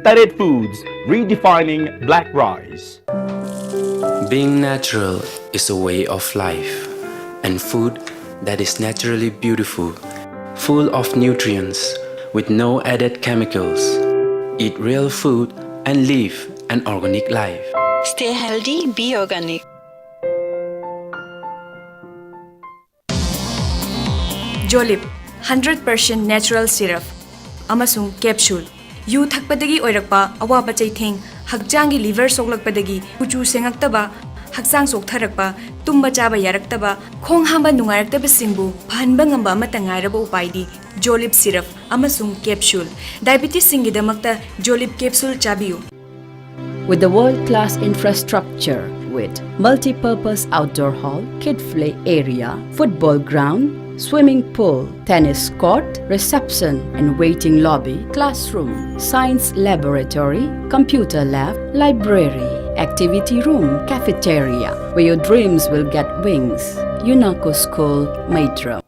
ꯇꯔꯦꯠ foods, redefining black rice. Being natural is a way of life, and food that is naturally beautiful, full of nutrients, with no added chemicals. Eat real food and live an organic life. Stay healthy, be organic. ꯖꯣꯂꯤꯞ hundred percent natural syrup ꯑꯃꯁꯨꯡ capsule. ꯌꯨ ꯊꯛꯄꯗꯒꯤ ꯑꯣꯏꯔꯛꯄ ꯑꯋꯥꯕ ꯆꯩꯊꯦꯡ, ꯍꯛꯆꯥꯡꯒꯤ liver ꯁꯣꯛꯂꯛꯄꯗꯒꯤ ꯀꯨꯆꯨ ꯁꯦꯡꯉꯛꯇꯕ, ꯍꯛꯆꯥꯡ ꯆꯣꯛꯊꯔꯛꯄ, ꯇꯨꯝꯕ ꯆꯥꯕ ꯌꯥꯔꯛꯇꯕ, ꯈꯣꯡ ꯍꯥꯝꯕ ꯅꯨꯡꯉꯥꯏꯔꯛꯇꯕꯁꯤꯡꯕꯨ ꯐꯍꯟꯕ ꯉꯝꯕ ꯑꯃꯠꯇ ꯉꯥꯏꯔꯕ ꯎꯄꯥꯏꯗꯤ ꯖꯣꯂꯤꯞ ꯁꯤꯔꯞ ꯑꯃꯁꯨꯡ ꯀꯦꯞꯁꯨꯜ꯫ ꯗꯥꯏꯕꯤꯇꯤꯁꯁꯤꯡꯒꯤꯗꯃꯛꯇ ꯖꯣꯂꯤꯞ ꯀꯦꯞꯁꯨꯜ ꯆꯥꯕꯤꯌꯨ꯫ With a world-class infrastructure with multi-purpose outdoor hall, kid play area, football ground, swimming pool, tennis court, reception and waiting lobby, classroom, science laboratory, computer lab, library, activity room, cafeteria, where your dreams will get wings. Yunaco School, Maitram.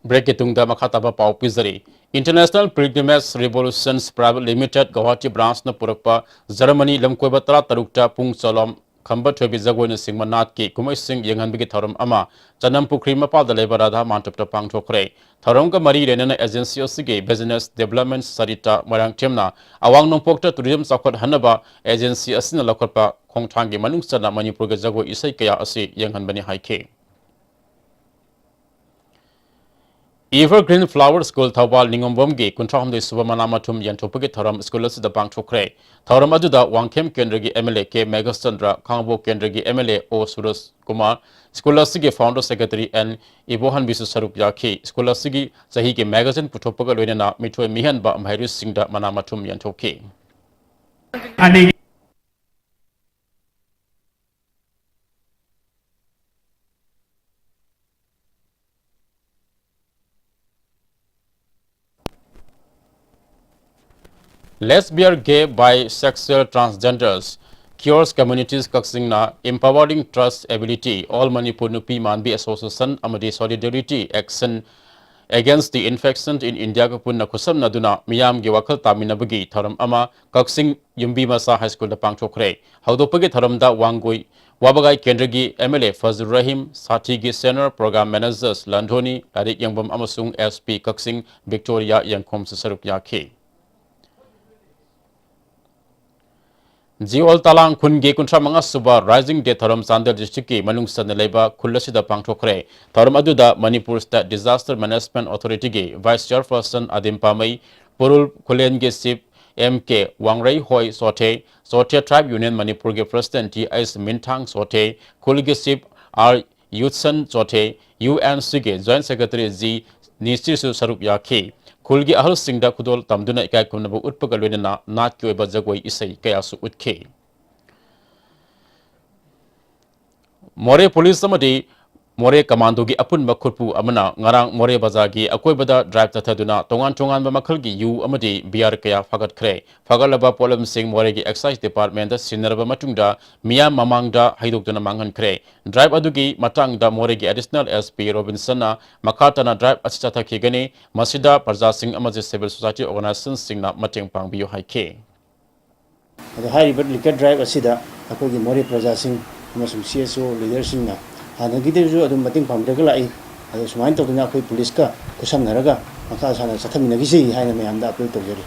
ꯕ꯭ꯔꯦꯛꯀꯤ ꯇꯨꯡꯗ ꯃꯈꯥ ꯇꯥꯕ ꯄꯥꯎ ꯄꯤꯖꯔꯤ꯫ International Pilgrimage Revolutions Private Limited Guwahati ꯕ꯭ꯔꯥꯟꯁꯅ ꯄꯨꯔꯛꯄ Germany ꯂꯝꯀꯣꯏꯕ ꯇꯔꯥꯇꯔꯨꯛꯇ ꯄꯨꯡ ꯆꯣꯂꯣꯝ ꯈꯝꯕ ꯊꯣꯏꯕꯤ ꯖꯒꯣꯏꯅꯆꯤꯡꯕ ꯅꯥꯠꯀꯤ ꯀꯨꯝꯍꯩꯁꯤꯡ ꯌꯦꯡꯍꯟꯕꯒꯤ ꯊꯧꯔꯝ ꯑꯃ ꯆꯅꯝꯄꯨꯈ꯭ꯔꯤ ꯃꯄꯥꯜꯗ ꯂꯩꯕ ꯔꯥꯙꯥ ꯃꯥꯟꯇꯞꯇ ꯄꯥꯡꯊꯣꯛꯈ꯭ꯔꯦ꯫ ꯊꯧꯔꯝꯒ ꯃꯔꯤ ꯂꯩꯅꯅ agency ꯑꯁꯤꯒꯤ business development ꯁꯔꯤꯇꯥ ꯃꯣꯏꯔꯥꯡꯊꯦꯝꯅ ꯑꯋꯥꯡ ꯅꯣꯡꯄꯣꯛꯇ tourism ꯆꯥꯎꯈꯠꯍꯟꯅꯕ agency ꯑꯁꯤꯅ ꯂꯧꯈꯠꯄ ꯈꯣꯡꯊꯥꯡꯒꯤ ꯃꯅꯨꯡ ꯆꯟꯅ ꯃꯅꯤꯄꯨꯔꯒꯤ ꯖꯒꯣꯏ ꯏꯁꯩ ꯀꯌꯥ ꯑꯁꯤ ꯌꯦꯡꯍꯟꯕꯅꯤ ꯍꯥꯏꯈꯤ꯫ Evergreen Flower School ꯊꯧꯕꯥꯜ ꯅꯤꯉꯣꯝꯕꯝꯒꯤ ꯀꯨꯟꯊ꯭ꯔꯥ ꯍꯨꯝꯗꯣꯏ ꯁꯨꯕ ꯃꯅꯥ ꯃꯊꯨꯝ ꯌꯦꯟꯊꯣꯛꯄꯒꯤ ꯊꯧꯔꯝ ꯁ꯭ꯀꯨꯜ ꯑꯁꯤꯗ ꯄꯥꯡꯊꯣꯛꯈ꯭ꯔꯦ꯫ ꯊꯧꯔꯝ ꯑꯗꯨꯗ ꯋꯥꯡꯈꯦꯝ ꯀꯦꯟꯗ꯭ꯔꯒꯤ M L A ꯀꯦ ꯃꯦꯘꯆꯟꯗ꯭ꯔ, ꯈꯥꯉꯕꯣꯛ ꯀꯦꯟꯗ꯭ꯔꯒꯤ M L A ꯑꯣ ꯁꯨꯔꯖ ꯀꯨꯃꯥꯔ, ꯁ꯭ꯀꯨꯜ ꯑꯁꯤꯒꯤ founder secretary ꯑꯦꯟ ꯏꯕꯣꯍꯟꯕꯤꯁꯨ ꯁꯔꯨꯛ ꯌꯥꯈꯤ꯫ ꯁ꯭ꯀꯨꯜ ꯑꯁꯤꯒꯤ ꯆꯍꯤꯒꯤ magazine ꯄꯨꯊꯣꯛꯄꯒ ꯂꯣꯏꯅꯅ ꯃꯤꯊꯣꯏ ꯃꯤꯍꯦꯟꯕ ꯃꯍꯩꯔꯣꯏꯁꯤꯡꯗ ꯃꯅꯥ ꯃꯊꯨꯝ ꯌꯦꯟꯊꯣꯛꯈꯤ꯫ Lesbian, gay, bisexual, transgenders, queer communities ꯀꯛꯆꯤꯡꯅ Empowering Trust Ability, All Manipur ꯅꯨꯄꯤ ꯃꯥꯟꯕꯤ Association ꯑꯃꯗꯤ Solidarity Action Against the Infection in India ꯒ ꯄꯨꯟꯅ ꯈꯨꯠꯁꯝꯅꯗꯨꯅ ꯃꯤꯌꯥꯝꯒꯤ ꯋꯥꯈꯜ ꯇꯥꯃꯤꯟꯅꯕꯒꯤ ꯊꯧꯔꯝ ꯑꯃ ꯀꯛꯆꯤꯡ ꯌꯨꯝꯕꯤ ꯃꯆꯥ ꯍꯥꯏ ꯁ꯭ꯀꯨꯜꯗ ꯄꯥꯡꯊꯣꯛꯈ꯭ꯔꯦ꯫ ꯍꯧꯗꯣꯛꯄꯒꯤ ꯊꯧꯔꯝꯗ ꯋꯥꯡꯒꯣꯏ ꯋꯥꯕꯒꯥꯏ ꯀꯦꯟꯗ꯭ꯔꯒꯤ M L A ꯐꯖꯨꯔ Rahim, ꯁꯥꯊꯤꯒꯤ senior program managers ꯂꯟꯙꯣꯅꯤ, ꯂꯥꯏꯔꯤꯛ ꯌꯦꯡꯐꯝ ꯑꯃꯁꯨꯡ S P ꯀꯛꯆꯤꯡ ꯚꯤꯛꯇꯣꯔꯤꯌꯥ ꯌꯦꯡꯈꯣꯝꯁꯨ ꯁꯔꯨꯛ ꯌꯥꯈꯤ꯫ ꯖꯤꯑꯣꯜ ꯇꯂꯥꯡ ꯈꯨꯟꯒꯤ ꯀꯨꯟꯊ꯭ꯔꯥ ꯃꯉꯥ ꯁꯨꯕ Rising Day ꯊꯧꯔꯝ ꯆꯥꯟꯗꯦꯜ district ꯀꯤ ꯃꯅꯨꯡ ꯆꯟꯅ ꯂꯩꯕ ꯈꯨꯜ ꯑꯁꯤꯗ ꯄꯥꯡꯊꯣꯛꯈ꯭ꯔꯦ꯫ ꯊꯧꯔꯝ ꯑꯗꯨꯗ Manipur State Disaster Management Authority ꯒꯤ Vice Chairperson ꯑꯗꯤꯝ ꯄꯥꯃꯩ, ꯄꯨꯔꯨꯜ ꯈꯨꯂꯦꯟꯒꯤ Chief M K Wangreihoi Chothe, Chothe Tribe Union ꯃꯅꯤꯄꯨꯔꯒꯤ President T H Minthang Chothe, ꯈꯨꯜꯒꯤ Chief R Yutson Chothe, U N C ꯒꯤ Joint Secretary ꯖꯤ ꯅꯤꯁꯤꯁꯨ ꯁꯔꯨꯛ ꯌꯥꯈꯤ꯫ ꯈꯨꯜꯒꯤ ꯑꯍꯜꯁꯤꯡꯗ ꯈꯨꯗꯣꯜ ꯇꯝꯗꯨꯅ ꯏꯀꯥꯏ ꯈꯨꯝꯅꯕ ꯎꯠꯄꯒ ꯂꯣꯏꯅꯅ ꯅꯥꯠꯀꯤ ꯑꯣꯏꯕ ꯖꯒꯣꯏ ꯏꯁꯩ ꯀꯌꯥꯁꯨ ꯎꯠꯈꯤ꯫ ꯃꯣꯔꯦ ꯄꯨꯂꯤꯁ ꯑꯃꯗꯤ ꯃꯣꯔꯦ ꯀꯃꯥꯟꯗꯣꯒꯤ ꯑꯄꯨꯟꯕ ꯈꯨꯠꯄꯨ ꯑꯃꯅ ꯉꯔꯥꯡ ꯃꯣꯔꯦ ꯕꯖꯥꯔꯒꯤ ꯑꯀꯣꯏꯕꯗ drive ꯆꯠꯊꯗꯨꯅ ꯇꯣꯉꯥꯟ ꯇꯣꯉꯥꯟꯕ ꯃꯈꯜꯒꯤ ꯌꯨ ꯑꯃꯗꯤ beer ꯀꯌꯥ ꯐꯥꯒꯠꯈ꯭ꯔꯦ꯫ ꯐꯥꯒꯠꯂꯕ ꯄꯣꯠꯂꯝꯁꯤꯡ ꯃꯣꯔꯦꯒꯤ Excise Department ꯁꯤꯟꯅꯔꯕ ꯃꯇꯨꯡꯗ ꯃꯤꯌꯥꯝ ꯃꯃꯥꯡꯗ ꯍꯩꯗꯣꯛꯇꯨꯅ ꯃꯥꯡꯍꯟꯈ꯭ꯔꯦ꯫ Drive ꯑꯗꯨꯒꯤ ꯃꯇꯥꯡꯗ ꯃꯣꯔꯦꯒꯤ Additional S P ꯔꯣꯕꯤꯟꯁꯟꯅ ꯃꯈꯥ ꯇꯥꯅ drive ꯑꯁꯤ ꯆꯠꯊꯈꯤꯒꯅꯤ꯫ ꯃꯁꯤꯗ ꯄ꯭ꯔꯖꯥꯁꯤꯡ ꯑꯃꯗꯤ civil society organizationꯁꯤꯡꯅ ꯃꯇꯦꯡ ꯄꯥꯡꯕꯤꯌꯨ ꯍꯥꯏꯈꯤ꯫ ꯑꯗꯣ ꯍꯥꯏꯔꯤꯕ liquor drive ꯑꯁꯤꯗ ꯑꯩꯈꯣꯏꯒꯤ ꯃꯣꯔꯦ ꯄ꯭ꯔꯖꯥꯁꯤꯡ ꯑꯃꯁꯨꯡ C S O leaderꯁꯤꯡꯅ ꯍꯥꯟꯅꯒꯤꯗꯁꯨ ꯑꯗꯨꯝ ꯃꯇꯦꯡ ꯄꯥꯡꯕꯤꯔꯒ ꯂꯥꯛꯏ꯫ ꯑꯗꯣ ꯁꯨꯃꯥꯏꯅ ꯇꯧꯗꯅ ꯑꯩꯈꯣꯏ ꯄꯨꯂꯤꯁꯀ ꯈꯨꯠꯁꯝꯅꯔꯒ ꯃꯈꯥ ꯁꯥꯟꯅ ꯆꯠꯊꯃꯤꯟꯅꯈꯤꯁꯤ ꯍꯥꯏꯅ ꯃꯌꯥꯝꯗ appeal ꯇꯧꯖꯔꯤ꯫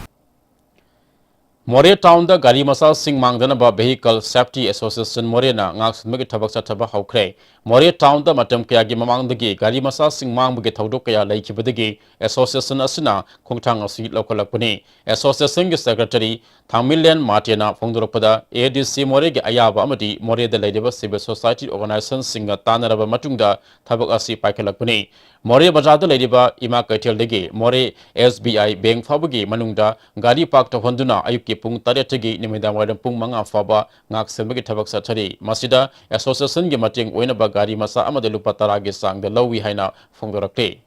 ꯃꯣꯔꯦ ꯇꯥꯎꯟꯗ ꯒꯥꯔꯤ ꯃꯆꯥꯁꯤꯡ ꯃꯥꯡꯗꯅꯕ Vehicle Safety Association ꯃꯣꯔꯦꯅ ꯉꯥꯛꯁꯦꯟꯕꯒꯤ ꯊꯕꯛ ꯆꯠꯊꯕ ꯍꯧꯈ꯭ꯔꯦ꯫ ꯃꯣꯔꯦ ꯇꯥꯎꯟꯗ ꯃꯇꯝ ꯀꯌꯥꯒꯤ ꯃꯃꯥꯡꯗꯒꯤ ꯒꯥꯔꯤ ꯃꯆꯥꯁꯤꯡ ꯃꯥꯡꯕꯒꯤ ꯊꯧꯗꯣꯛ ꯀꯌꯥ ꯂꯩꯈꯤꯕꯗꯒꯤ association ꯑꯁꯤꯅ ꯈꯣꯡꯊꯥꯡ ꯑꯁꯤ ꯂꯧꯈꯠꯂꯛꯄꯅꯤ꯫ Associationꯒꯤ secretary ꯊꯥꯡꯃꯤꯂꯦꯟ ꯃꯥꯔꯇꯦꯅ ꯐꯣꯡꯗꯣꯔꯛꯄꯗ, A D C ꯃꯣꯔꯦꯒꯤ ꯑꯌꯥꯕ ꯑꯃꯗꯤ ꯃꯣꯔꯦꯗ ꯂꯩꯔꯤꯕ civil society organizationꯁꯤꯡꯒ ꯇꯥꯟꯅꯔꯕ ꯃꯇꯨꯡꯗ ꯊꯕꯛ ꯑꯁꯤ ꯄꯥꯏꯈꯠꯂꯛꯄꯅꯤ꯫ ꯃꯣꯔꯦ ꯕꯖꯥꯔꯗ ꯂꯩꯔꯤꯕ ꯏꯃꯥ ꯀꯩꯊꯦꯜꯗꯒꯤ ꯃꯣꯔꯦ S B I bank ꯐꯥꯎꯕꯒꯤ ꯃꯅꯨꯡꯗ ꯒꯥꯔꯤ park ꯇꯧꯍꯟꯗꯨꯅ ꯑꯌꯨꯛꯀꯤ ꯄꯨꯡ ꯇꯔꯦꯠꯇꯒꯤ ꯅꯨꯃꯤꯗꯥꯡ ꯋꯥꯏꯔꯝ ꯄꯨꯡ ꯃꯉꯥ ꯐꯥꯎꯕ ꯉꯥꯛ ꯁꯦꯟꯕꯒꯤ ꯊꯕꯛ ꯆꯠꯊꯔꯤ꯫ ꯃꯁꯤꯗ associationꯒꯤ ꯃꯇꯦꯡ ꯑꯣꯏꯅꯕ ꯒꯥꯔꯤ ꯃꯆꯥ ꯑꯃꯗ ꯂꯨꯄꯥ ꯇꯔꯥꯒꯤ ꯆꯥꯡꯗ ꯂꯧꯏ ꯍꯥꯏꯅ ꯐꯣꯡꯗꯣꯔꯛꯂꯤ꯫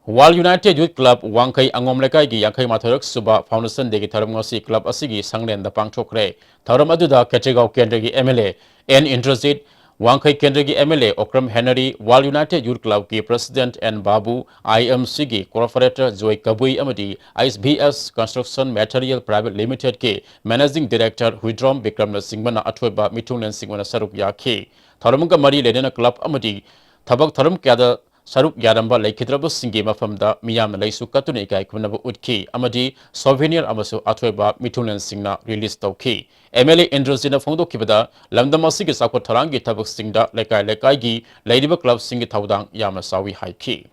World United Youth Club ꯋꯥꯡꯈꯩ ꯑꯉꯣꯝ ꯂꯩꯀꯥꯏꯒꯤ ꯌꯥꯡꯈꯩ ꯃꯥꯊꯣꯏꯔꯛ ꯁꯨꯕ Foundation Dayꯒꯤ ꯊꯧꯔꯝ ꯉꯁꯤ club ꯑꯁꯤꯒꯤ ꯁꯪꯂꯦꯟꯗ ꯄꯥꯡꯊꯣꯛꯈ꯭ꯔꯦ꯫ ꯊꯧꯔꯝ ꯑꯗꯨꯗ ꯈꯦꯇ꯭ꯔꯤꯒꯥꯎ ꯀꯦꯟꯗ꯭ꯔꯒꯤ M L A N Indrajit, ꯋꯥꯡꯈꯩ ꯀꯦꯟꯗ꯭ꯔꯒꯤ M L A Okram Henry, World United Youth Clubꯀꯤ President N Babu, I M Cꯒꯤ Corporator ꯖꯣꯏ ꯀꯕꯨꯏ ꯑꯃꯗꯤ S B S Construction Material Private Limitedꯀꯤ Managing Director Huidrom ꯕꯤꯀ꯭ꯔꯝꯅꯆꯤꯡꯕꯅ ꯑꯊꯣꯏꯕ ꯃꯤꯊꯨꯡꯂꯦꯟꯁꯤꯡ ꯑꯣꯏꯅ ꯁꯔꯨꯛ ꯌꯥꯈꯤ꯫ ꯊꯧꯔꯝꯒ ꯃꯔꯤ ꯂꯩꯅꯅ club ꯑꯃꯗꯤ ꯊꯕꯛ ꯊꯧꯔꯝ ꯀꯌꯥꯗ ꯁꯔꯨꯛ ꯌꯥꯔꯝꯕ ꯂꯩꯈꯤꯗ꯭ꯔꯕꯁꯤꯡꯒꯤ ꯃꯐꯝꯗ ꯃꯤꯌꯥꯝꯅ ꯂꯩꯁꯨ ꯀꯠꯇꯨꯅ ꯏꯀꯥꯏ ꯈꯨꯝꯅꯕ ꯎꯠꯈꯤ ꯑꯃꯗꯤ souvenir ꯑꯃꯁꯨ ꯑꯊꯣꯏꯕ ꯃꯤꯊꯨꯡꯂꯦꯟꯁꯤꯡꯅ release ꯇꯧꯈꯤ꯫ M L A ꯏꯟꯗ꯭ꯔꯖꯤꯠꯅ ꯐꯣꯡꯗꯣꯛꯈꯤꯕꯗ, ꯂꯝꯗꯝ ꯑꯁꯤꯒꯤ ꯆꯥꯎꯈꯠ ꯊꯧꯔꯥꯡꯒꯤ ꯊꯕꯛꯁꯤꯡꯗ ꯂꯩꯀꯥꯏ ꯂꯩꯀꯥꯏꯒꯤ ꯂꯩꯔꯤꯕ clubꯁꯤꯡꯒꯤ ꯊꯧꯗꯥꯡ ꯌꯥꯝꯅ ꯆꯥꯎꯏ ꯍꯥꯏꯈꯤ꯫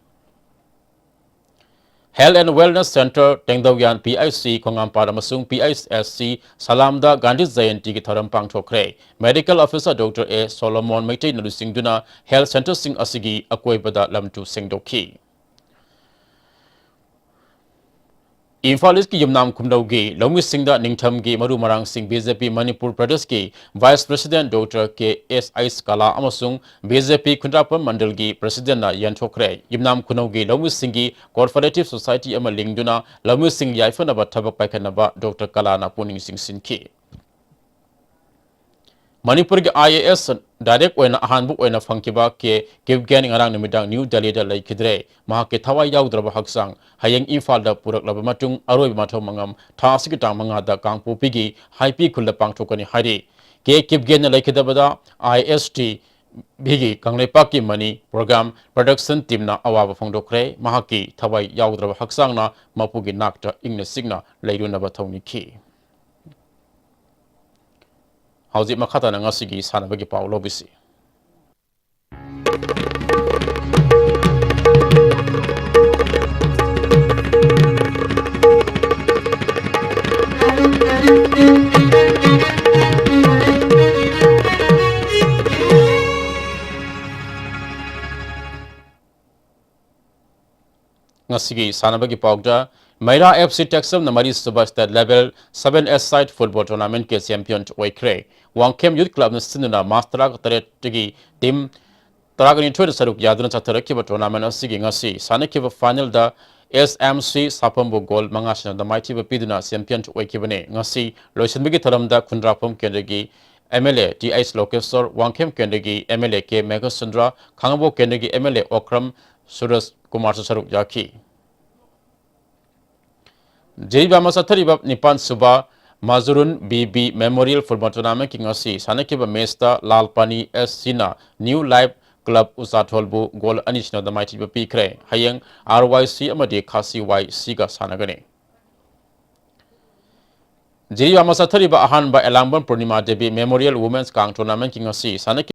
Health and Wellness Centre, ꯇꯦꯡꯗꯧꯌꯥꯟ P H C ꯈꯣꯡꯉꯥꯝꯄꯥꯠ ꯑꯃꯁꯨꯡ P H S C ꯁꯂꯥꯝꯗ Gandhi ꯖꯌꯟꯇꯤꯒꯤ ꯊꯧꯔꯝ ꯄꯥꯡꯊꯣꯛꯈ꯭ꯔꯦ꯫ Medical Officer Doctor A Solomon ꯃꯩꯇꯩꯅ ꯂꯨꯆꯤꯡꯗꯨꯅ health centreꯁꯤꯡ ꯑꯁꯤꯒꯤ ꯑꯀꯣꯏꯕꯗ ꯂꯝ ꯇꯨ ꯁꯦꯡꯗꯣꯛꯈꯤ꯫ ꯏꯝꯐꯥꯜ ꯏꯁꯀꯤ ꯌꯨꯝꯅꯥꯝ ꯈꯨꯝꯅꯧꯒꯤ ꯂꯧꯃꯤꯁꯤꯡꯗ ꯅꯤꯡꯊꯝꯒꯤ ꯃꯔꯨ ꯃꯔꯥꯡꯁꯤꯡ B J P ꯃꯅꯤꯄꯨꯔ ꯄ꯭ꯔꯗꯦꯁꯀꯤ Vice President Doctor K S H ꯀꯂꯥ ꯑꯃꯁꯨꯡ B J P ꯈꯨꯟꯗ꯭ꯔꯥꯛꯄꯝ ꯃꯟꯗꯜꯒꯤ Presidentꯅ ꯌꯦꯟꯊꯣꯛꯈ꯭ꯔꯦ꯫ ꯌꯨꯝꯅꯥꯝ ꯈꯨꯅꯧꯒꯤ ꯂꯧꯃꯤꯁꯤꯡꯒꯤ Cooperative Society ꯑꯃ ꯂꯤꯡꯗꯨꯅ ꯂꯧꯃꯤꯁꯤꯡ ꯌꯥꯏꯐꯅꯕ ꯊꯕꯛ ꯄꯥꯏꯈꯠꯅꯕ Doctor ꯀꯂꯥꯅ ꯄꯨꯛꯅꯤꯡ ꯆꯤꯡꯁꯤꯟꯈꯤ꯫ ꯃꯅꯤꯄꯨꯔꯒꯤ I A S direct ꯑꯣꯏꯅ ꯑꯍꯥꯟꯕ ꯑꯣꯏꯅ ꯐꯪꯈꯤꯕ ꯀꯦ ꯀꯤꯞꯒꯦꯟ ꯉꯔꯥꯡ ꯅꯨꯃꯤꯗꯥꯡ ꯅ꯭ꯌꯨ ꯗꯦꯜꯂꯤꯗ ꯂꯩꯈꯤꯗ꯭ꯔꯦ꯫ ꯃꯍꯥꯛꯀꯤ ꯊꯋꯥꯏ ꯌꯥꯎꯗ꯭ꯔꯕ ꯍꯛꯆꯥꯡ ꯍꯌꯦꯡ ꯏꯝꯐꯥꯜꯗ ꯄꯨꯔꯛꯂꯕ ꯃꯇꯨꯡ ꯑꯔꯣꯏꯕ ꯃꯊꯧ ꯃꯉꯝ ꯊꯥ ꯑꯁꯤꯒꯤ ꯇꯥꯡ ꯃꯉꯥꯗ ꯀꯥꯡꯄꯣꯛꯄꯤꯒꯤ ꯍꯥꯏꯄꯤ ꯈꯨꯜꯗ ꯄꯥꯡꯊꯣꯛꯀꯅꯤ ꯍꯥꯏꯔꯤ꯫ ꯀꯦ ꯀꯤꯞꯒꯦꯟꯅ ꯂꯩꯈꯤꯗꯕꯗ ꯑꯥꯏ ꯑꯦꯁ ꯇꯤ ꯚꯤꯒꯤ ꯀꯪꯂꯩꯄꯥꯛꯀꯤ ꯃꯅꯤ ꯄ꯭ꯔꯣꯒ꯭ꯔꯥꯝ ꯄ꯭ꯔꯗꯛꯁꯟ ꯇꯤꯝꯅ ꯑꯋꯥꯕ ꯐꯣꯡꯗꯣꯛꯈ꯭ꯔꯦ꯫ ꯃꯍꯥꯛꯀꯤ ꯊꯋꯥꯏ ꯌꯥꯎꯗ꯭ꯔꯕ ꯍꯛꯆꯥꯡꯅ ꯃꯄꯨꯒꯤ ꯅꯥꯛꯇ ꯏꯪꯅ ꯆꯤꯛꯅ ꯂꯩꯔꯨꯅꯕ ꯊꯧꯅꯤꯈꯤ꯫ ꯍꯧꯖꯤꯛ ꯃꯈꯥ ꯇꯥꯅ ꯉꯁꯤꯒꯤ ꯁꯥꯟꯅꯕꯒꯤ ꯄꯥꯎ ꯂꯧꯕꯤꯁꯤ꯫ ꯉꯁꯤꯒꯤ ꯁꯥꯟꯅꯕꯒꯤ ꯄꯥꯎꯗ, ꯃꯩꯔꯥ F C ꯇꯦꯛꯁꯝꯅ ꯃꯔꯤꯁꯨꯕ state level seven a side football tournamentꯀꯤ champion ꯑꯣꯏꯈ꯭ꯔꯦ꯫ ꯋꯥꯡꯈꯦꯝ Youth Clubꯅ ꯁꯤꯟꯗꯨꯅ March ꯇꯔꯥꯇꯔꯦꯠꯇꯒꯤ team ꯇꯔꯥꯅꯤꯊꯣꯏꯅ ꯁꯔꯨꯛ ꯌꯥꯗꯨꯅ ꯆꯠꯊꯔꯛꯈꯤꯕ tournament ꯑꯁꯤꯒꯤ ꯉꯁꯤ ꯁꯥꯟꯅꯈꯤꯕ finalꯗ S M C ꯁꯥꯄꯝꯕꯨ goal ꯃꯉꯥ ꯁꯤꯅꯣꯗ ꯃꯥꯏꯊꯤꯕ ꯄꯤꯗꯨꯅ champion ꯑꯣꯏꯈꯤꯕꯅꯤ꯫ ꯉꯁꯤ ꯂꯣꯏꯁꯤꯟꯕꯒꯤ ꯊꯧꯔꯝꯗ ꯈꯨꯟꯗ꯭ꯔꯥꯛꯄꯝ ꯀꯦꯟꯗ꯭ꯔꯒꯤ M L A T H ꯂꯣꯀꯦꯁꯣꯔ, Wangkhem ꯀꯦꯟꯗ꯭ꯔꯒꯤ M L A K Meghachandra, ꯈꯥꯡꯉꯕꯣꯛ ꯀꯦꯟꯗ꯭ꯔꯒꯤ M L A ꯑꯣꯀ꯭ꯔꯝ ꯁꯨꯔꯖ ꯀꯨꯃꯥꯔꯁꯨ ꯁꯔꯨꯛ ꯌꯥꯈꯤ꯫ ꯖꯤꯔꯤꯕꯥꯝꯗ ꯆꯠꯊꯔꯤꯕ ꯅꯤꯄꯥꯟ ꯁꯨꯕ ꯃꯖꯨꯔꯨꯟ B B Memorial Football Tournamentꯀꯤ ꯉꯁꯤ ꯁꯥꯟꯅꯈꯤꯕ matchꯇ ꯂꯥꯜ ꯄꯥꯅꯤ S Cꯅ New Life Club ꯎꯆꯥꯊꯣꯜꯕꯨ goal ꯑꯅꯤ ꯁꯤꯅꯣꯗ ꯃꯥꯏꯊꯤꯕ ꯄꯤꯈ꯭ꯔꯦ꯫ ꯍꯌꯦꯡ R Y C ꯑꯃꯗꯤ ꯈꯥꯁꯤ Y Cꯒ ꯁꯥꯟꯅꯒꯅꯤ꯫ ꯖꯤꯔꯤꯕꯥꯝꯗ ꯆꯠꯊꯔꯤꯕ ꯑꯍꯥꯟꯕ ꯑꯦꯂꯥꯡꯕꯝ ꯄꯨꯔꯅꯤꯃꯥ ꯗꯦꯕꯤ Memorial Women's ꯀꯥꯡ Tournamentꯀꯤ ꯉꯁꯤ ꯁꯥꯟꯅꯈꯤ꯫